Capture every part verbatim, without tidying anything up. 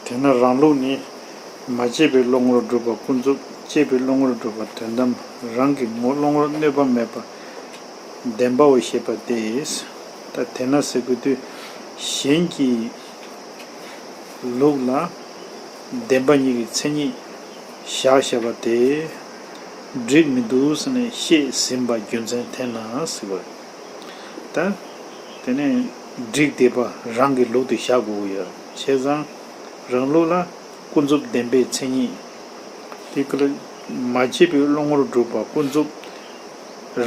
དེས་ན་རང་ལུགས་ནི། མ་དཔྱད་པའི་བློ་ངོར་སྒྲུབ་པ་ཀུན་རྫོབ། དཔྱད་པའི་བློ་ངོར་སྒྲུབ་པ་དོན་དམ། རང་གི་ངོ་བློ་ངོར་གནོད་པ་མེད་པ་བདེན་པའོ་ཞེས་པ་སྟེ། ད་དེས་ན་ཟེར་དགོས་དུས། གཞན་གྱི་ལུགས་ལ་བདེན་པ་གཉིས་ཀྱི་མཚན་ཉིད་བཞག་བཞག་པ་དེ་འགྲིག་མི་འདུག་ཟེར་ནས་བཤད་ཟིན་པ་རྒྱུ་མཚན་དེས་ན་ཟེར་བ་རེད། ད་དེ་ནས་འགྲིག་བསྡད་པ་རང་གི་ལུགས་དེ་བཞག་དགོས་ཀྱི་ཡོད། བྱས་ཙང་རང་ལུགས་ལ་ཀུན་རྫོབ་བདེན་པའི་མཚན་ཉིད་དེ་ཀ་ལ། མ་དཔྱད་པའི་བློ་ངོར་སྒྲུབ་པ་ཀུན་རྫོབ།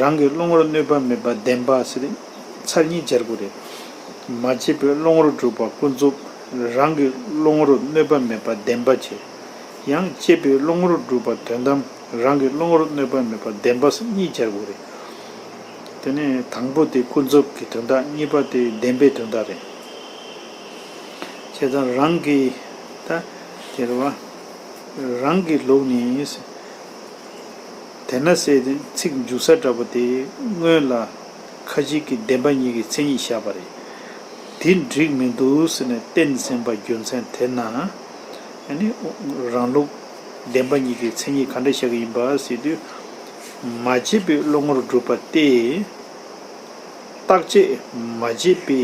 རང་གི་བློ་ངོར་གནོད་པ་མེད་པ་བདེན་པ་ཟེར་ཏེ་ཚར་གཉིས་སྦྱར་དགོས་རེད། མ་དཔྱད་པའི་བློ་ངོར་སྒྲུབ་པ་ཀུན་རྫོབ། རང་གི་བློ་ངོར་གནོད་པ་མེད་པ་བདེན་པ་བྱས། ཡང་དཔྱད་པའི་བློ་ངོར་སྒྲུབ་པ་དོན་དམ། རང་གི་བློ་ངོར་གནོད་པ་མེད་པ་བདེན་པ་ཟེར་གཉིས་སྦྱར་དགོས་རེད། དེ་ནས་དང་པོ་དེ་ཀུན་རྫོབ་ཀྱི་དོན་དག། གཉིས་པ་དེ་བདེན་པའི་དོན་དག་རེད། བྱས་ཙང་རང་གི་ད་དེ་རེད་བ། རང་གི་ལུགས་ནི། དེས་ན་ཟེར་ཏེ་ཚིག་འཇུག་ས་འདྲ་པོ་དེ་སྔོན་ལ་ཁ་ཅིག་གིས་བདེན་པ་གཉིས་ཀྱི་མཚན་ཉིད་བཞག་པ་རེད། དེ་འགྲིག་མི་འདུག་ཟེར་ནས་བསྟན་ཟིན་པ་རྒྱུ་མཚན་དེས་ན། ཨ་ནི་རང་ལུགས་བདེན་པ་གཉིས་ཀྱི་མཚན་ཉིད་ག་འདྲ་བཞག་གི་ཡིན་པ་ཟེར་དུས། མ་དཔྱད་པའི་བློ་ངོར་སྒྲུབ་པ་སྟེ། བརྟག་དཔྱད་མ་བྱས་པའི་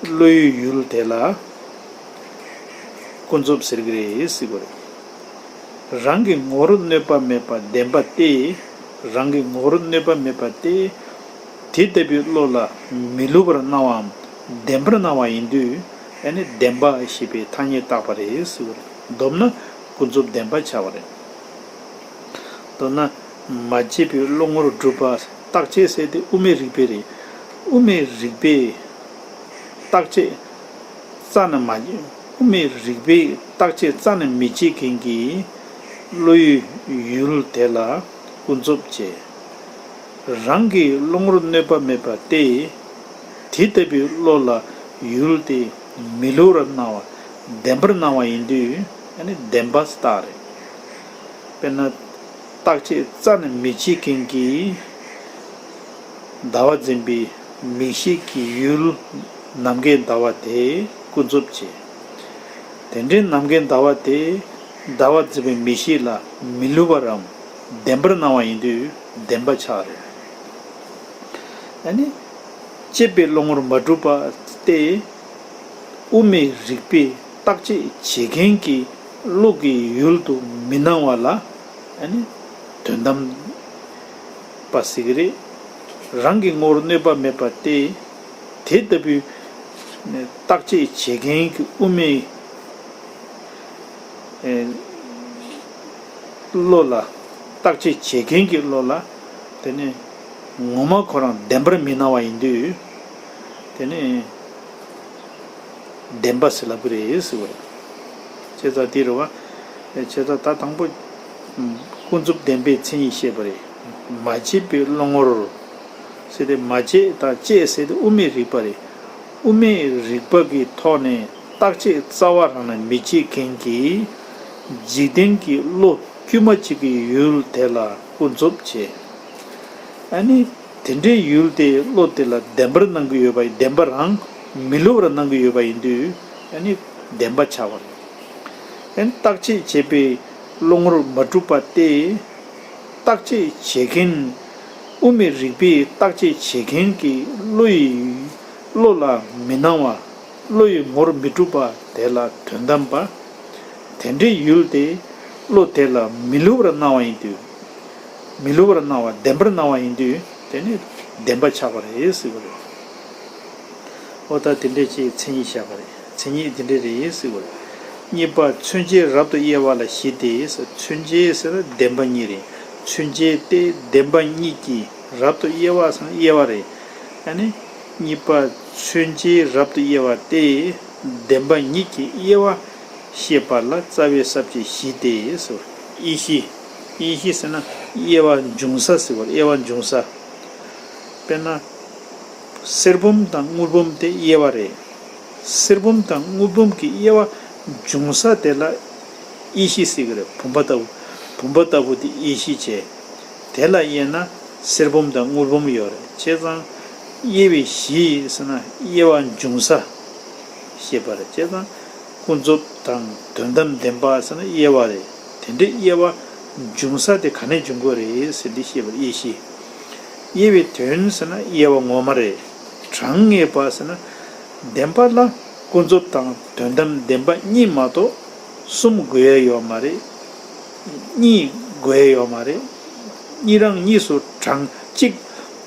བློའི་ཡུལ་དེ་ལ་ཀུན་རྫོབ་ཟེར་གྱི་རེད་ཟེར་གྱི་རེད། རང་གི་ངོར་གནོད་པ་མེད་པ་བདེན་པ་སྟེ། རང་གི་ངོར་གནོད་པ་མེད་པ་སྟེ། དེ་ལྟ་བུའི་བློ་ལ་མི་བསླུ་བར་སྣང་བའམ་བདེན་པར་སྣང་བ་ཡིན་དུས། ཨ་ནི་བདེན་པ་ཞེས་པའི་ཐ་སྙད་བཏགས་པ་རེད་ཟེར་གྱི་རེད། བསྡོམས་ན་ཀུན་རྫོབ་བདེན་པ་ཆགས་པ་རེད། མདོར་ན། མ་དཔྱད་པའི་བློ་ངོར་སྒྲུབ་པ། བརྟག་དཔྱད་ཟེར་དེ་དབུ་མའི་རིགས་པས་རེད། དབུ་མའི་རིགས་པས་བརྟག་དཔྱད་རྩ་ནས་མ། དབུ་མའི་རིགས་པས་བརྟག་དཔྱད་རྩ་ནས་མི་བྱེད་མཁན་གྱི་བློའི་ཡུལ་དེ་ལ་ཀུན་རྫོབ་ཅེས། རང་གི་བློ་ངོར་གནོད་པ་མེད་པ་སྟེ། དེ་ལྟ་བུའི་བློ་ལ་ཡུལ་དེ་མི་བསླུ་བར་སྣང་བ་བདེན་པར་སྣང་བ་ཡིན་དུས། ཨ་ནི་བདེན་པ་རྟགས་རེད། དཔེར་ན། བརྟག་དཔྱད་རྩ་ནས་མི་བྱེད་མཁན་གྱི་ཟླ་བ་འཛིན་པའི་མིག་ཤེས་ཀྱི་ཡུལ་ནམ་མཁའི་ཟླ་བ་དེ་ཀུན་རྫོབ་ཅེས། དེ་འདྲའི་ནམ་མཁའི་ཟླ་བ་དེ་ཟླ་བ་འཛིན་པའི་མིག་ཤེས་ལ་མི་བསླུ་བར་རམ་བདེན་པར་སྣང་བ་ཡིན་དུས་བདེན་པ་ཆགས་རེད། ཨ་ནི། དཔྱད་པའི་བློ་ངོར་མ་གྲུབ་པ་སྟེ། དབུ་མའི་རིགས་པས་བརྟག་དཔྱད་བྱེད་མཁན་གྱི་བློ་གི་ཡུལ་དུ་མི་སྣང་བ་ལ། ཨ་ནི། དོན་དམ་པ་ཟེར་གྱི་རེད། རང་གི་ངོར་གནོད་པ་མེད་པ་སྟེ། དེ་ལྟ་བུའི་བརྟག་དཔྱད་བྱེད་མཁན་གྱི་དབུ་མའི་བློ་ལ། བརྟག་དཔྱད་བྱེད་མཁན་གྱི་བློ་ལ། དེ་ནི་ངོ་མ་ཁོ་རང་བདེན་པར་མི་སྣང་བ་ཡིན་དུས། དེ་ནི་བདེན་པ་ཟེར་ལབ་ཀྱི་རེད་ཟེར་བ་རེད། བྱས་ཙང་དེ་རེད་བ། བྱས་ཙང་ད་དང་པོ། ཀུན་རྫོབ་བདེན་པའི་མཚན་ཉིད་བཤད་པ་རེད། མ་དཔྱད་པའི་བློ་ངོར། ཟེར་ཏེ་མ་དཔྱད་དང་དཔྱད་ཟེར་ཏེ་དབུ་མའི་རིགས་པ་རེད། དབུ་མའི་རིགས་པ་གི་ཐོག་ནས་བརྟག་དཔྱད་རྩ་བ་རང་ནས་མི་བྱེད་མཁན་གྱི་འཇིག་རྟེན་གྱི་བློ་དཀྱུས་མ་གཅིག་གི་ཡུལ་དེ་ལ་ཀུན་རྫོབ་ཅེས། ཨ་ནི་དེ་འདྲའི་ཡུལ་དེ་བློ་དེ་ལ་བདེན་པར་སྣང་གི་ཡོད་པ་ཡིན། བདེན་པ་རང་མི་བསླུ་བར་སྣང་གི་ཡོད་པ་ཡིན་དུས། ཨ་ནི་བདེན་པ་ཆགས་པ་རེད། ཨ་ནི་བརྟག་དཔྱད་བྱས་པའི་བློ་ངོར་མ་གྲུབ་པ་སྟེ། བརྟག་དཔྱད་བྱེད་མཁན། དབུ་མའི་རིགས་པས་བརྟག་དཔྱད་བྱེད་མཁན་གྱི་བློ་ཡི་བློ་ལ་མི་སྣང་བ། བློ་ཡི་ངོར་མི་གྲུབ་པ་དེ་ལ་དོན་དམ་པ། དེ་འདྲའི་ཡུལ་དེ་བློ་དེ་ལ་མི་བསླུ་བར་སྣང་བ་ཡིན་དུས། མི་བསླུ་བར་སྣང་བ་བདེན་པར་སྣང་བ་ཡིན་དུས་དེ་ནི་བདེན་པ་ཆགས་པ་རེད་ཟེར་བ་རེད། ཨོ་ད་དེ་འདྲས་ཅིག་མཚན་ཉིད་བཞག་པ་རེད། མཚན་ཉིད་དེ་འདྲས་རེད་ཟེར་བ་རེད། གཉིས་པ་མཚོན་བྱའི་རབ་ཏུ་དབྱེ་བ་ལ་བཞི་སྟེ། མཚོན་བྱའི་ཟེར་ན་བདེན་པ་གཉིས་རེད། མཚོན་བྱའི་སྟེ་བདེན་པ་གཉིས་ཀྱི་རབ་ཏུ་དབྱེ་བ་ཟེར་ན་དབྱེ་བ་རེད། ཨ་ནི་གཉིས་པ་མཚོན་བྱའི་རབ་ཏུ་དབྱེ་བ་སྟེ་བདེན་པ་གཉིས་ཀྱི་དབྱེ་བ་བཤད་པ་ལ་རྩ་བའི་ས་བཅད་བཞི་སྟེ་ཟེར། དབྱེ་གཞི། དབྱེ་གཞི་ཟེར་ན་དབྱེ་བ་འབྱུང་ས་ཟེར་བ་རེད། དབྱེ་བ་འབྱུང་ས། དཔེར་ན། གསེར་བུམ་དང་དངུལ་བུམ་དེ་དབྱེ་བ་རེད། གསེར་བུམ་དང་དངུལ་བུམ་གྱི་དབྱེ་བ་འབྱུང་ས་དེ་ལ་དབྱེ་གཞི་ཟེར་གྱི་རེད། བུམ་པ་ལྟ་བུ། བུམ་པ་ལྟ་བུ་དེ་དབྱེ་གཞི་བྱས། དེ་ལ་དབྱེ་ན་གསེར་བུམ་དང་དངུལ་བུམ་ཡོད་རེད། བྱས་ཙང་དབྱེ་བའི་གཞི་ཟེར་ན་དབྱེ་བ་འབྱུང་ས་ཞེས་པ་རེད། བྱས་ཙང་ ཀུན་རྫོབ་དང་དོན་དམ་བདེན་པ་ཟེར་ན་དབྱེ་བ་རེད། དེ་འདྲའི་དབྱེ་བ་འབྱུང་ས་དེ་ག་ནས་འབྱུང་དགོས་རེད་ཟེར་འདི་ཤེས་པར། དབྱེ་གཞི། དབྱེ་བའི་དོན་ཟེར་ན་དབྱེ་བ་ངོ་མ་རེད། གྲངས་ངེས་པ་ཟེར་ན་བདེན་པ་ལ་ཀུན་རྫོབ་དང་དོན་དམ་བདེན་པ་གཉིས་མ་གཏོགས་གསུམ་དགོས་ཡ་ཡོད་མ་རེད། གཉིས་དགོས་ཡ་ཡོད་མ་རེད། གཉིས་རང་གཉིས་སུ་གྲངས་གཅིག་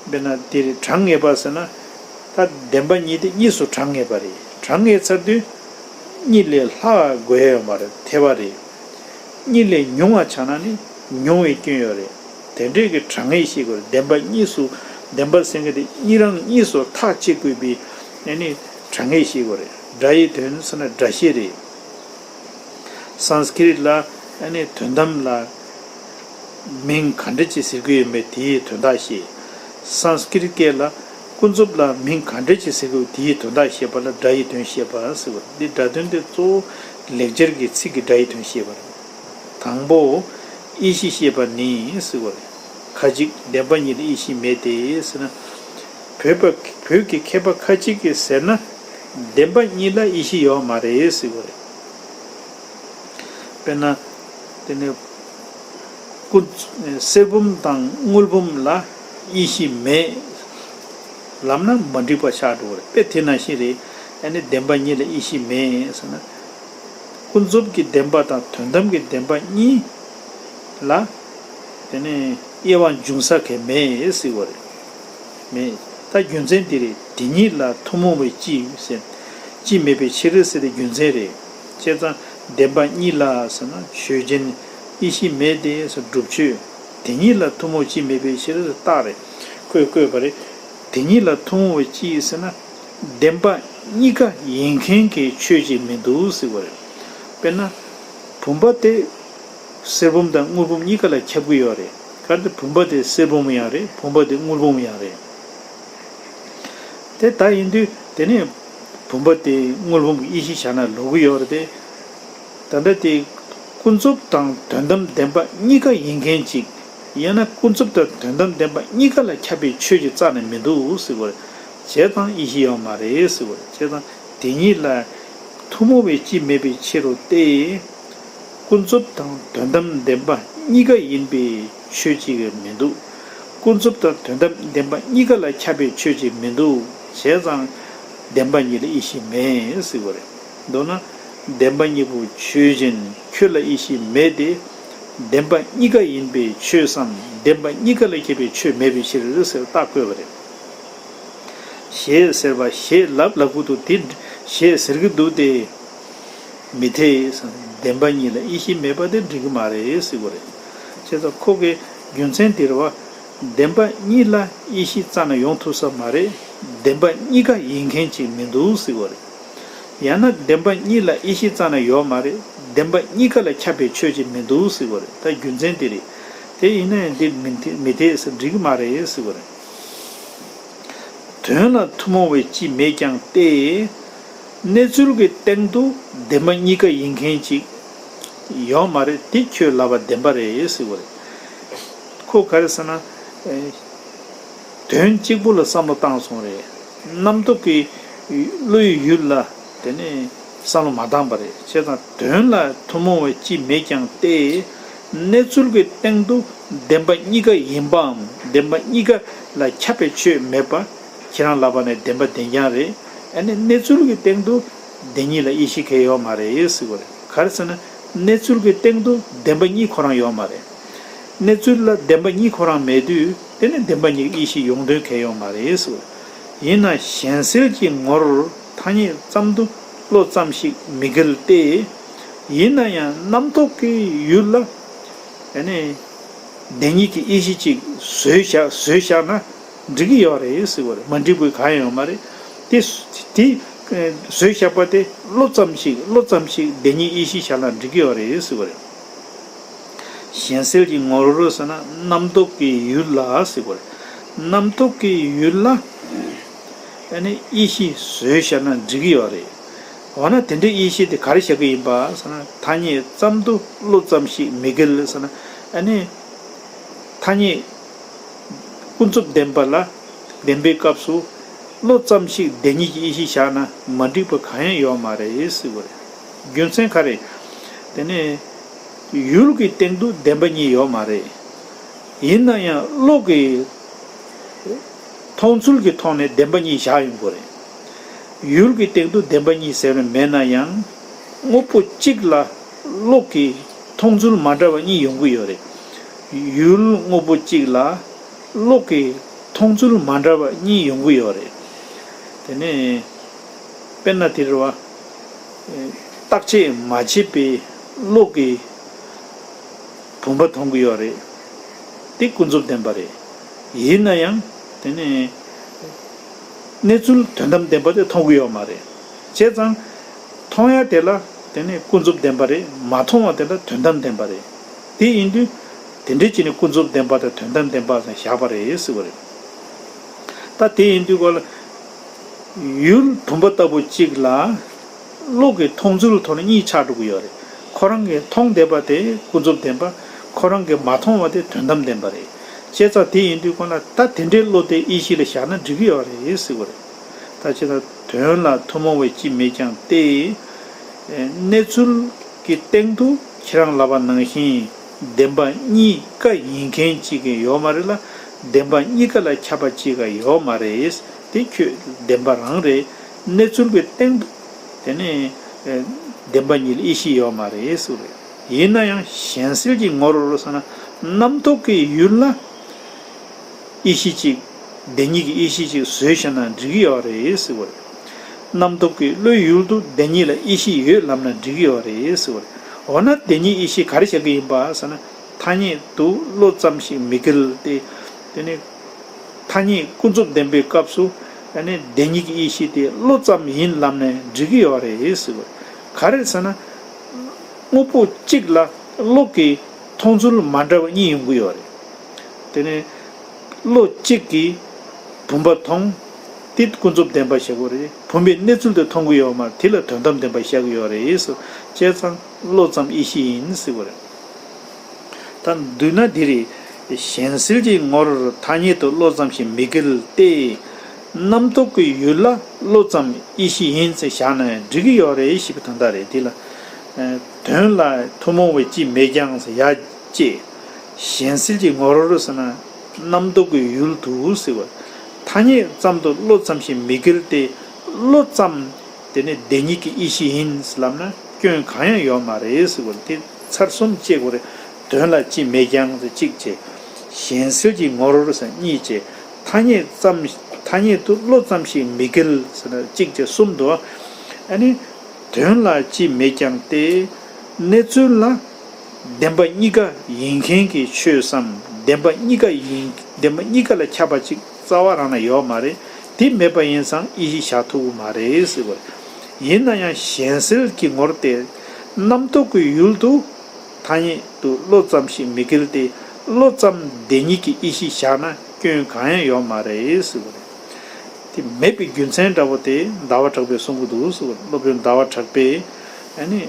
དཔེར་ན་དེ་རེད། གྲངས་ངེས་པ་ཟེར་ན། ད་བདེན་པ་གཉིས་དེ་གཉིས་སུ་གྲངས་ངེས་པ་རེད། གྲངས་ངེས་ཚར་དུས་གཉིས་ལས་ལྷག་དགོས་ཡ་ཡོད་མ་རེད། ཐེ་བ་རེད། གཉིས་ལས་ཉུང་བ་ཆགས་ན་ནི་ཉུང་བའི་སྐྱོན་ཡོད་རེད། དེ་འདྲས་ཀྱི་གྲངས་ངེས་ཤེས་དགོས་རེད། བདེན་པ་གཉིས་སུ་བདེན་པ་ཟེར་མཁན་དེ་གཉིས་རང་གཉིས་སུ་ཐག་གཅད་དགོས་པའི་ཨ་ནི་གྲངས་ངེས་ཤེས་དགོས་རེད། སྒྲ་ཡི་དོན་ཟེར་ན་སྒྲ་ཤེས་རེད། སཾསྐྲྀཏ་ལ་ཨ་ནི་དོན་དམ་ལ་མིང་ག་འདྲ་ཅིག་ཟེར་གྱི་ཡོད་མེད་དེའི་དོན་དག་ཤེས། སཾསྐྲྀཏ་སྐད་ལ་ཀུན་རྫོབ་ལ་མིང་ག་འདྲ་ཅིག་ཟེར་གྱི་ཡོད་དེའི་དོན་དག་ཤེས་པ་ལ་སྒྲ་ཡི་དོན་ཤེས་པ་ཟེར་བ་འདི། སྒྲ་དོན་དེ་གཙོ་བོ་ལེགས་སྦྱར་གྱི་ཚིག་གི་སྒྲ་ཡི་དོན་ཤེས་པ་རེད། དང་པོ། དབྱེ་གཞི་ཤེས་པ་ནི་ཟེར་བ་རེད། ཁ་ཅིག་བདེན་པ་གཉིས་ལ་དབྱེ་གཞི་མེད་དེ་ཟེར་ན། བོད་པ་བོད་ཀྱི་མཁས་པ་ཁ་ཅིག་གིས་ཟེར་ན། བདེན་པ་གཉིས་ལ་དབྱེ་གཞི་ཡོད་མ་རེད་ཟེར་བ་རེད། དཔེར་ན། དེ་ནས་ཀུན་གསེར་བུམ་དང་དངུལ་བུམ་ལ་དབྱེ་གཞི་མེད་ལབ་ན་མ་འགྲིག་པ་ཆགས་འགྲོ་བ་རེད། དཔེ་དེ་ནང་བཞིན་རེད། ཨ་ནི་བདེན་པ་གཉིས་ལ་དབྱེ་གཞི་མེད་ཟེར་ན། ཀུན་རྫོབ་ཀྱི་བདེན་པ་དང་དོན་དམ་གྱི་བདེན་པ་གཉིས་ལ་དེ་ནས་དབྱེ་བ་འབྱུང་ས་གང་མེད་ཟེར་བ་རེད། མེད། ད་རྒྱུ་མཚན་དེ་རེད། དེ་གཉིས་ལ་ཐུན་མོང་བའི་སྤྱི་ཟེར། སྤྱི་མེད་པའི་ཕྱིར་ཟེར་དེ་རྒྱུ་མཚན་རེད། བྱས་ཙང་བདེན་པ་གཉིས་ལ་ཟེར་ན་ཆོས་ཅན། དབྱེ་གཞི་མེད་དེ་ཟེར་སྒྲུབ་ཆོས། དེ་གཉིས་ལ་ཐུན་མོང་སྤྱི་མེད་པའི་ཕྱིར་ཟེར་རྟགས་རེད། ཁོས་བཀོད་པ་རེད། དེ་གཉིས་ལ་ཐུན་མོང་བའི་སྤྱི་ཟེར་ན། བདེན་པ་གཉིས་ཀ་ཡིན་མཁན་གྱི་ཆོས་ཅིག་མི་འདུག་ཟེར་བ་རེད། དཔེར་ན། བུམ་པ་དེ་གསེར་བུམ་དང་དངུལ་བུམ་གཉིས་ཀ་ལ་ཁྱབ་ཀྱི་ཡོད་རེད། གལ་ཏེ་བུམ་པ་དེ་གསེར་བུམ་ཡང་རེད། བུམ་པ་དེ་དངུལ་བུམ་ཡང་རེད། དེ་ལྟ་ཡིན་དུས་དེ་ནས་བུམ་པ་དེ་དངུལ་བུམ་གྱི་དབྱེ་གཞི་བཞག་ན་ལོག་གི་ཡོད་རེད་དེ། ད་ལྟ་དེ་ཀུན་རྫོབ་དང་དོན་དམ་བདེན་པ་གཉིས་ཀ་ཡིན་མཁན་ཅིག་ཡང་ན་ཀུན་རྫོབ་དང་དོན་དམ་བདེན་པ་གཉིས་ཀ་ལ་ཁྱབ་པའི་ཆོས་ཅིག་རྩ་ནས་མི་འདུག་ཟེར་བ་རེད། བྱས་ཙང་དབྱེ་གཞི་ཡོད་མ་རེད་ཟེར་བ་རེད། བྱས་ཙང་དེ་གཉིས་ལ་ཐུན་མོང་བའི་སྤྱི་མེད་པའི་ཕྱིར་རོ་སྟེ། ཀུན་རྫོབ་དང་དོན་དམ་བདེན་པ་གཉིས་ཀ་ཡིན་པའི་ཆོས་ཅིག་མི་འདུག་ཀུན་རྫོབ་དང་དོན་དམ་བདེན་པ་གཉིས་ཀ་ལ་ཁྱབ་པའི་ཆོས་ཅིག་མི་འདུག་བྱས་ཙང་བདེན་པ་གཉིས་ལ་དབྱེ་གཞི་མེད་ཟེར་བ་རེད། མདོར་ན། བདེན་པ་གཉིས་པོ་ཆོས་ཅན། ཁྱོད་ལ་དབྱེ་གཞི་མེད་དེ། བདེན་པ་གཉིས་ཀ་ཡིན་པའི་ཆོས་སམ། བདེན་པ་གཉིས་ཀ་ལ་ཁྱབ་པའི་ཆོས་མེད་པའི་ཕྱིར་ཟེར་རྟགས་བཀོད་པ་རེད། ཞེས་ཟེར་བ་ཞེས་ལབ་ལབ་གི་འདུག་དེ་ཞེས་ཟེར་གི་འདུག་སྟེ། མི་འཐད། བདེན་པ་གཉིས་ལ་དབྱེ་གཞི་མེད་པ་དེ་འགྲིག་གི་མ་རེད་ཟེར་གི་རེད། བྱས་ཙང་ཁོ་གི་རྒྱུ་མཚན་དེ་རེད་བ། བདེན་པ་གཉིས་ལ་དབྱེ་གཞི་རྩ་ནས་ཡོང་ཐུབ་ས་མ་རེད། བདེན་པ་གཉིས་ཀ་ཡིན་མཁན་ཅིག་མི་འདུག་ཟེར་གི་རེད། ཡང་ན་བདེན་པ་གཉིས་ལ་དབྱེ་གཞི་རྩ་ནས་ཡོད་མ་རེད། བདེན་པ་གཉིས་ཀ་ལ་ཁྱབ་པའི་ཆོས་ཅིག་མི་འདུག་ཟེར་གི་རེད། ད་རྒྱུ་མཚན་དེ་རེད། དེ་ཡིན་ན་ཡང་འདི་མི་འཐད་མི་འཐད་ཟེར་འགྲིག་གི་མ་རེད་ཟེར་གི་རེད། དོན་ལ་ཐུན་མོང་བའི་སྤྱི་མེད་ཀྱང་སྟེ། གནས་ཚུལ་གྱི་སྟེང་དུ་བདེན་པ་གཉིས་ཀ་ཡིན་མཁན་ཅིག་ཡོད་མ་རེད། དེ་ཁྱོད་ལབ་པ་བདེན་པ་རེད་ཟེར་བ་རེད། ཁོ་ག་རེ་ཟེར་ན། ཨེ། དོན་གཅིག་པུ་ལ་བསམ་བློ་བཏང་སོང་རེད། རྣམ་རྟོག་གི་བློ་ཡི་ཡུལ་ལ་དེ་ནས་བསམ་བློ་མ་བཏང་པ་རེད། བྱས་ཙང་དོན་ལ་ཐུན་མོང་བའི་སྤྱི་མེད་ཀྱང་སྟེ། གནས་ཚུལ་གྱི་སྟེང་དུ་བདེན་པ་གཉིས་ཀ་ཡིན་པའམ་བདེན་པ་གཉིས་ཀ་ལ་ཁྱབ་པའི་ཆོས་མེད་པ། ཁྱེད་རང་ལབ་པ་ནས་བདེན་པ་བདེན་རྐྱང་རེད། ཨ་ནི་གནས་ཚུལ་གྱི་སྟེང་དུ་བདེན་གཉིས་ལ་དབྱེ་གཞི་གང་ཡོད་མ་རེད་ཟེར་བ་རེད། ག་རེ་ཟེར་ན། གནས་ཚུལ་གྱི་སྟེང་དུ་བདེན་པ་གཉིས་ཁོ་རང་ཡོད་མ་རེད། གནས་ཚུལ་ལ་བདེན་པ་གཉིས་ཁོ་རང་མེད་དུས་དེ་ནི་བདེན་པ་གཉིས་ཀྱི་དབྱེ་གཞི་ཡོང་དོན་གང་ཡོད་མ་རེད་ཟེར་བ་རེད། ཡིན་ན་གཞན་སེལ་གྱི་ངོར་ཐ་སྙད་ཙམ་དུ་བློ་ཙམ་ཞིག་མི་འགལ་ཏེ། ཡིན་ན་ཡང་རྣམ་རྟོག་གི་ཡུལ་ལ་ཨ་ནི་བདེན་གཉིས་ཀྱི་དབྱེ་གཞི་གཅིག་བཟོས་བཞག་བཟོས་བཞག་ན། འགྲིག་གི་ཡོད་རེད་ཟེར་བ་རེད། མ་འགྲིག་པའི་གང་ཡང་ཡོད་མ་རེད། དེ་དེ་བཟོས་བཞག་པ་དེ་བློ་ཙམ་ཞིག་བློ་ཙམ་ཞིག་བདེན་གཉིས་དབྱེ་གཞི་བཞག་ན་འགྲིག་གི་ཡོད་རེད་ཟེར་བ་རེད། གཞན་སེལ་གྱི་ངོར་ཟེར་ན་རྣམ་རྟོག་གི་ཡུལ་ལ་ཟེར་བ་རེད། རྣམ་རྟོག་གི་ཡུལ་ལ་ཨ་ནི་དབྱེ་གཞི་བཟོས་བཞག་ན་འགྲིག་གི་ཡོད་རེད། འོ་ན་དེ་འདྲའི་དབྱེ་གཞི་དེ་ག་རེ་བཞག་གི་ཡིན་པ་ཟེར་ན། ཐ་སྙད་ཙམ་དུ་བློ་ཙམ་ཞིག་མི་འགལ་ཟེར་ན། ཨ་ནི་ཐ་སྙད་ཀུན་རྫོབ་བདེན་པ་ལ་བདེན་པའི་སྐབས་སུ་བློ་ཙམ་ཞིག་བདེན་གཉིས་ཀྱི་དབྱེ་གཞི་བཞག་ན་མ་འགྲིག་པ་གང་ཡང་ཡོད་མ་རེད་ཟེར་བ་རེད། རྒྱུ་མཚན་ག་རེ། དེ་ནས་ཡུལ་གྱི་སྟེང་དུ་བདེན་པ་གཉིས་ཡོད་མ་རེད། ཡིན་ན་ཡང་བློ་གི་མཐོང་ཚུལ་གྱི་ཐོག་ནས་བདེན་པ་གཉིས་བཞག་ཡོང་གི་རེད། ཡུལ་གྱི་སྟེང་དུ་བདེན་པ་གཉིས་ཟེར་བ་མེད་ན་ཡང་དངོས་པོ་གཅིག་ལ་བློ་གི་མཐོང་ཚུལ་མ་འདྲ་བ་གཉིས་ཡོང་གི་ཡོད་རེད། ཡུལ་དངོས་པོ་གཅིག་ལ་བློ་གི་མཐོང་ཚུལ་མ་འདྲ་བ་གཉིས་ཡོང་གི་ཡོད་རེད། དེ་ནས་དཔེར་ན་དེ་རེད་བ། བརྟག་དཔྱད་མ་བྱས་པའི་བློ་གི་བུམ་པ་མཐོང་གི་ཡོད་རེད། དེ་ཀུན་རྫོབ་བདེན་པ་རེད། ཡིན་ན་ཡང་དེ་ནི་གནས་ཚུལ་དོན་དམ་བདེན་པ་དེ་མཐོང་གི་ཡོད་མ་རེད། བྱས་ཙང་མཐོང་ཡ་དེ་ལ་དེ་ནི་ཀུན་རྫོབ་བདེན་པ་རེད། མ་མཐོང་བ་དེ་ལ་དོན་དམ་བདེན་པ་རེད། དེ་ཡིན་དུས་དེ་འདྲའི་ཅི་ནི་ཀུན་རྫོབ་བདེན་པ་དང་དོན་དམ་བདེན་པ་ཟེར་བཞག་པ་རེད་ཟེར་བ་རེད། ད་དེ་ཡིན་དུས་གོ་ལ། ཡུལ་བུམ་པ་ལྟ་བུ་གཅིག་ལ། བློ་གི་མཐོང་ཚུལ་ཐོག་ནས་གཉིས་ཆགས་འགྲོ་གི་ཡོད་རེད། ཁོ་རང་གིས་མཐོང་བསྡད་པ་དེ་ཀུན་རྫོབ་བདེན་པ། ཁོ་རང་གིས་མ་མཐོང་བ་དེ་དོན་དམ་བདེན་པ་རེད། བྱས་ཙང་དེ་ཡིན་དུས་གོ་ལ་ད་དེ་འདྲའི་བློ་དེ་ཡེ་ཤེས་ལ་བཞག་ན་འགྲིག་གི་ཡོད་རེད་ཟེར་བ་རེད། ད་བྱས་ཙང་དོན་ལ་ཐུན་མོང་བའི་སྤྱི་མེད་ཀྱང་སྟེ། གནས་ཚུལ་གྱི་སྟེང་དུ་ཁྱེད་རང་ལབ་པ་ནང་བཞིན་བདེན་པ་གཉིས་ཀ་ཡིན་མཁན་གཅིག་གི་ཡོད་མ་རེད་ལ། བདེན་པ་གཉིས་ཀ་ལ་ཁྱབ་པ་གཅིག་ག་ཡོད་མ་རེད། དེ་ཁྱོད་བདེན་པ་རང་རེད། གནས་ཚུལ་གྱི་སྟེང་དུ་དེ་ནས་བདེན་པ་གཉིས་ལ་ཡེ་ཤེས་ཡོད་མ་རེད་ཟེར་བ་རེད། ཡིན་ན་ཡང་གཞན་སེལ་གྱི་ངོར་ཟེར་ན་རྣམ་རྟོག་གི་ཡུལ་ལ། ཡེ་ཤེས་གཅིག་བདེན་གཉིས་ཀྱི་ཡེ་ཤེས་གཅིག་བཟོས་བཞག་ན་འགྲིག་གི་ཡོད་རེད་ཟེར་བ་རེད། རྣམ་རྟོག་གི་བློའི་ཡུལ་དུ་བདེན་གཉིས་ལ་ཡེ་ཤེས་ཡོད་ལབ་ན་འགྲིག་གི་ཡོད་རེད་ཟེར་བ་རེད། འོ་ན་བདེན་གཉིས་ཡེ་ཤེས་ག་རེ་བྱ་གི་ཡིན་པ་ཟེར་ན། ཐ་སྙད་དུ་བློ་ཙམ་ཞིག་མི་འགལ་ཏེ། དེ་ནི་ཐ་སྙད་ཀུན་རྫོབ་བདེན་པའི་སྐབས་སུ་ཨ་ནི་བདེན་གཉིས་ཀྱི་ཡེ་ཤེས་དེ་བློ་ཙམ་ཡིན་ལབ་ནས་འགྲིག་གི་ཡོད་རེད་ཟེར་བ་རེད། ག་རེ་ཟེར་ན། དངོས་པོ་གཅིག་ལ་བློ་གི་མཐོང་ཚུལ་མ་འདྲ་བ་གཉིས་ཡོང་གི་ཡོད་རེད། དེ་ནས་བློ་གཅིག་གིས་བུམ་པ་མཐོང་། དེ་ཀུན་རྫོབ་བདེན་པ་བཞག་གི་རེད། བུམ་པའི་གནས་ཚུལ་དེ་མཐོང་གི་ཡོད་མ་རེད། དེ་ལ་དོན་དམ་བདེན་པ་བཞག་གི་ཡོད་རེད་ཟེར། བྱས་ཙང་བློ་ཙམ་ཡེ་ཤེས་ཡིན་ཟེར་བ་རེད། ད་བསྡུས་ན་འདི་རེད། གཞན་སེལ་གྱི་ངོར་ཐ་སྙད་དུ་བློ་ཙམ་ཞིག་མི་འགལ་ཏེ། རྣམ་རྟོག་གི་ཡུལ་ལ་བློ་ཙམ་ཡེ་ཤེས་ཡིན་ཟེར་བཞག་ན་འགྲིག་གི་ཡོད་རེད་ཞེས་པའི་དོན་དག་རེད། འདི་ལ། དོན་ལ་ཐུན་མོང་བའི་སྤྱི་མེད་ཀྱང་ཟེར་ཡ་ཅེས། གཞན་སེལ་གྱི་ངོར་ཟེར་ན། རྣམ་རྟོག་གི་ཡུལ་དུ་ཟེར་བ། ཐ་སྙད་ཙམ་དུ་བློ་ཙམ་ཞིག་མི་འགལ་ཏེ། བློ་ཙམ། དེ་ནི་བདེན་གཉིས་ཀྱི་ཡེ་ཤེས་ཡིན་ལབ་ན་སྐྱོན་གང་ཡང་ཡོད་མ་རེད་ཟེར་བ་དེ་ཚར་གསུམ་བཅད་དགོས་རེད། དོན་ལ་སྤྱི་མེད་ཀྱང་ཟེར་གཅིག་བྱས། གཞན་སེལ་གྱི་ངོར་ཟེར་གཉིས་བྱས། ཐ་སྙད་ཙམ། ཐ་སྙད་དུ་བློ་ཙམ་ཞིག་མི་འགལ་ཟེར་ན་གཅིག་བྱས་གསུམ་འདུག་ཨ་ནི། དོན་ལ་སྤྱི་མེད་ཀྱང་སྟེ། གནས་ཚུལ་ལ། བདེན་པ་གཉིས་ཀ་ཡིན་མཁན་གྱི་ཆོས་སམ། བདེན་པ་གཉིས་ཀ་ཡིན། བདེན་པ་གཉིས་ཀ་ལ་ཁྱབ་པ་ཅིག་རྩ་བ་རང་ན་ཡོད་མ་རེད། དེ་མེད་པ་ཡིན་ཙང་ཡེ་ཤེས་བཞག་ཐུབ་ཀྱི་མ་རེད་ཟེར་བ་རེད། ཡིན་ན་ཡང་གཞན་སེལ་གྱི་ངོར་ཏེ། རྣམ་རྟོག་གི་ཡུལ་དུ་ཐ་སྙད་དུ་བློ་ཙམ་ཞིག་མི་འགལ་ཏེ། བློ་ཙམ་བདེན་གཉིས་ཀྱི་ཡེ་ཤེས་བཞག་ན་སྐྱོན་གང་ཡང་ཡོད་མ་རེད་ཟེར་བ་རེད། དེ་མེད་པའི་རྒྱུ་མཚན་འདྲ་བོ་དེ་ཟླ་བ་གྲགས་པས་གསུང་གི་འདུག་ཟེར་བ་རེད། སློབ་དཔོན་ཟླ་བ་གྲགས་པས་ཨ་ནི།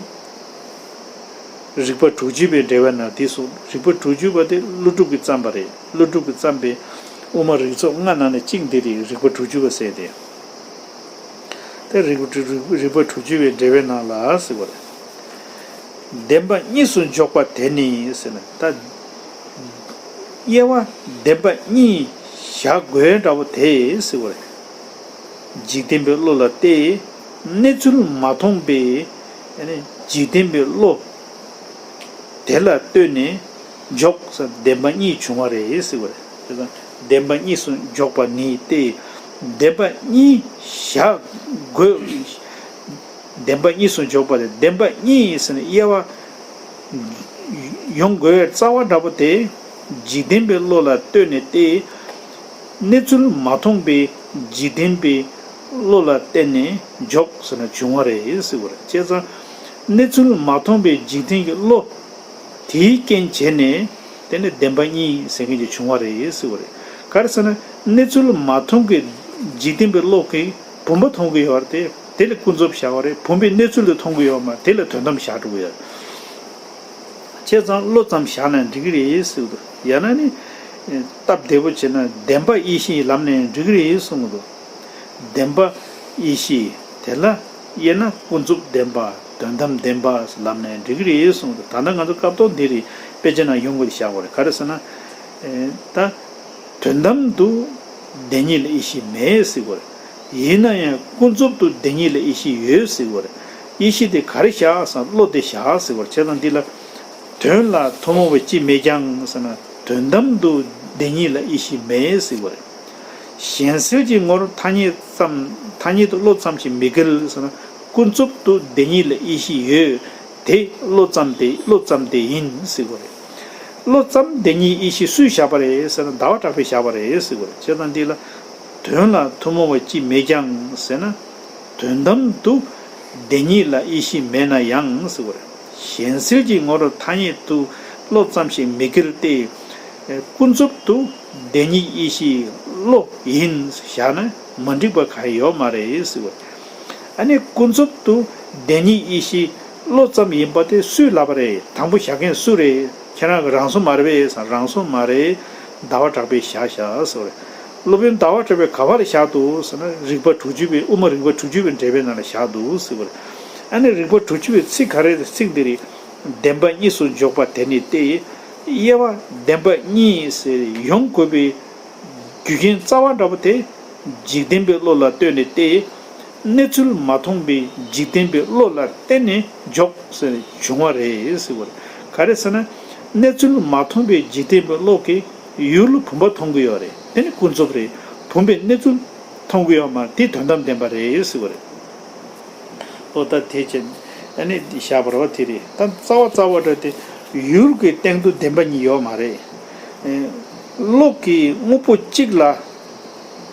རིགས་པ་དྲུག་ཅུ་པའི་འགྲེལ་པའི་ནང་དེ་གསུངས། རིགས་པ་དྲུག་ཅུ་པ་དེ་ཀླུ་སྒྲུབ་ཀྱིས་བརྩམས་པ་རེད། ཀླུ་སྒྲུབ་ཀྱིས་བརྩམས་པའི་དབུ་མ་རིགས་ཚོགས་ལྔ་ནང་ནས་གཅིག་འདི་རེད། རིགས་པ་དྲུག་ཅུ་པ་ཟེར་ཏེ། དེ་རིགས་པ་དྲུག་རིགས་པ་དྲུག་ཅུ་པའི་འགྲེལ་པའི་ནང་ལ་ཟེར་བ་རེད། བདེན་པ་གཉིས་སུ་འཇོག་པ་དེ་ནི་ཟེར་ན་ད། དབྱེ་བ་བདེན་པ་གཉིས་བཞག་དགོས་འདྲ་བོ་དེ་ཟེར་བ་རེད། འཇིག་རྟེན་པའི་བློ་ལ་བལྟས། གནས་ཚུལ་མ་མཐོང་པའི་འཇིག་རྟེན་པའི་བློ་དེ་ལ་ལྟོས་ནས་འཇོག་བདེན་པ་གཉིས་བྱུང་བ་རེད་ཟེར་བ་རེད། བདེན་པ་གཉིས་སུ་འཇོག་པ་ནི་སྟེ། བདེན་པ་གཉིས་བཞག་དགོས། བདེན་པ་གཉིས་སུ་འཇོག་པ་རེད། བདེན་པ་གཉིས་ཟེར་ནས་དབྱེ་བ་ཡོང་དགོས་རྩ་བ་འདྲ་པོ་དེ། འཇིག་རྟེན་པའི་བློ་ལ་ལྟོས་ནས་ཏེ། གནས་ཚུལ་མ་མཐོང་པའི་འཇིག་རྟེན་པའི་བློ་ལ་བརྟེན་ནས་འཇོག་ཟེར་ན་བྱུང་བ་རེད་ཟེར་བ་རེད། བྱས་ཙང་གནས་ཚུལ་མ་མཐོང་པའི་འཇིག་རྟེན་གྱི་བློ། དེའི་རྐྱེན་བྱས་ནས་དེ་ནི་བདེན་པ་གཉིས་ཟེར་མཁན་ཅིག་བྱུང་བ་རེད་ཟེར་བ་རེད། ག་རེ་ཟེར་ན་གནས་ཚུལ་མ་མཐོང་གི་འཇིག་རྟེན་པའི་བློ་གིས་བུམ་པ་མཐོང་གི་ཡོད་རེད་དེ། དེ་ལ་ཀུན་རྫོབ་བཞག་པ་རེད། བུམ་པའི་གནས་ཚུལ་དེ་མཐོང་གི་ཡོད་མ་རེད། དེ་ལ་དོན་དམ་བཞག་འགྲོ་གི་ཡོད་རེད། བྱས་ཙང་བློ་ཙམ་བཞག་ན་འགྲིག་གི་རེད་ཟེར་གི་འདུག་ཡང་ན་ནི། སྟབས་བདེ་པོ་བྱས་ན་བདེན་པ་ཡེ་ཤེས་ལམ་ནས་འགྲིག་གི་རེད་གསུང་གི་འདུག་བདེན་པ་ཡེ་ཤེས་དེ་ལ་ དབྱེ་ན་ཀུན་རྫོབ་བདེན་པ། དོན་དམ་བདེན་པ་ལབ་ནས་འགྲིག་གི་རེད་གསུངས་འདུག་ད་ལྟ་ང་ཚོ་སྐབས་ཐོག་འདི་རེད། དཔེ་ཆ་ནང་ཡོང་དགོས་བཞག་པ་རེད། ག་རེ་ཟེར་ན། ཨེ། ད་དོན་དམ་དུ་བདེན་གཉིས་ལ་དབྱེ་གཞི་མེད་ཟེར་དགོས་རེད། ཡིན་ན་ཡང་ཀུན་རྫོབ་ཏུ་བདེན་གཉིས་ལ་དབྱེ་གཞི་ཡོད་ཟེར་དགོས་རེད། དབྱེ་གཞི་དེ་ག་རེ་བཞག་ཟེར་ན་བློ་དེ་བཞག་ཟེར་དགོས་རེད། བྱས་ཙང་འདི་ལ་དོན་ལ་ཐུན་མོང་བ་ཅིས་མེད་ཀྱང་ཟེར་ན་དོན་དམ་དུ་བདེན་གཉིས་ལ་དབྱེ་གཞི་མེད་ཟེར་དགོས་རེད། གཞན་སེལ་གྱི་ངོར་ཐ་སྙད་ཙམ། ཐ་སྙད་དུ་བློ་ཙམ་ཞིག་མི་འགལ་ཟེར་ན་ཀུན་རྫོབ་ཏུ་བདེན་གཉིས་ལ་དབྱེ་གཞི་ཡོད། དེ་བློ་ཙམ་དེ་བློ་ཙམ་དེ་ཡིན་ཟེར་དགོས་རེད། བློ་ཙམ་བདེན་གཉིས་དབྱེ་གཞི་སུས་བཞག་པ་རེད་ཟེར་ན་ཟླ་བ་གྲགས་པས་བཞག་པ་རེད་ཟེར་དགོས་རེད། བྱས་ཙང་འདི་ལ་དོན་ལ་ཐུན་མོང་བ་ཅིས་མེད་ཀྱང་ཟེར་ན་དོན་དམ་དུ་བདེན་གཉིས་ལ་དབྱེ་གཞི་མེད་ན་ཡང་ཟེར་དགོས་རེད། གཞན་སེལ་གྱི་ངོར་ཐ་སྙད་དུ་བློ་ཙམ་ཞིག་མི་འགལ་ཏེ། ཀུན་རྫོབ་ཏུ་བདེན་གཉིས་དབྱེ་གཞི་བློ་ཡིན་བཞག་ན་མ་འགྲིག་པ་གང་ཡང་ཡོད་མ་རེད་ཟེར་བ། ཨ་ནི་ཀུན་རྫོབ་ཏུ་བདེན་གཉིས་དབྱེ་གཞི་བློ་ཙམ་ཡིན་པ་དེ་སུས་ལབ་པ་རེད། དང་པོ་བཞག་མཁན་སུ་རེད། ཁྱེད་རང་གི་རང་བཟོ་མ་རེད་པས་ཟེར། རང་བཟོ་མ་རེད། ཟླ་བ་གྲགས་པས་བཞག་བཞག་ཟེར་བ་རེད། སློབ་དཔོན་ཟླ་བ་གྲགས་པས་ག་པར་བཞག་འདུག་ཟེར་ན་རིགས་པ་དྲུག་ཅུ་པའི་དབུ་མ་རིགས་པ་དྲུག་ཅུ་པའི་འགྲེལ་པའི་ནང་ལ་བཞག་འདུག་ཟེར་བ་རེད། ཨ་ནི་རིགས་པ་དྲུག་ཅུ་པའི་ཚིག་ག་རེ་རེད། ཚིག་འདི་རེད། བདེན་པ་གཉིས་སུ་འཇོག་པ་དེ་ནི་སྟེ། དབྱེ་བ་བདེན་པ་གཉིས་ཟེར་ཡོང་དགོས་པའི་རྒྱུ་རྐྱེན་རྩ་བ་འདྲ་པོ་དེ་འཇིག་རྟེན་པའི་བློ་ལ་ལྟོས་ནས་ཏེ། གནས་ཚུལ་མ་མཐོང་པའི་འཇིག་རྟེན་པའི་བློ་ལ་བརྟེན་ནས་འཇོག་ཟེར་བྱུང་བ་རེད་ཟེར་བ་རེད། ག་རེ་ཟེར་ན། གནས་ཚུལ་མ་མཐོང་པའི་འཇིག་རྟེན་པའི་བློ་གིས་ཡུལ་བུམ་པ་མཐོང་གི་ཡོད་རེད། དེ་ནི་ཀུན་རྫོབ་རེད། བུམ་པའི་གནས་ཚུལ་མཐོང་གི་ཡོད་མ་རེད། དེ་དོན་དམ་བདེན་པ་རེད་ཟེར་བ་རེད། ཨོ་ད་དེ་བྱས་ཨ་ནི་བཞག་པ་རེད་པ། དེ་རེད། ད་རྩ་བ་རྩ་བ་འདྲ་དེ་ཡུལ་གྱི་སྟེང་དུ་བདེན་པ་གཉིས་ཡོད་མ་རེད། ཨེ། བློ་གིས་དངོས་པོ་གཅིག་ལ་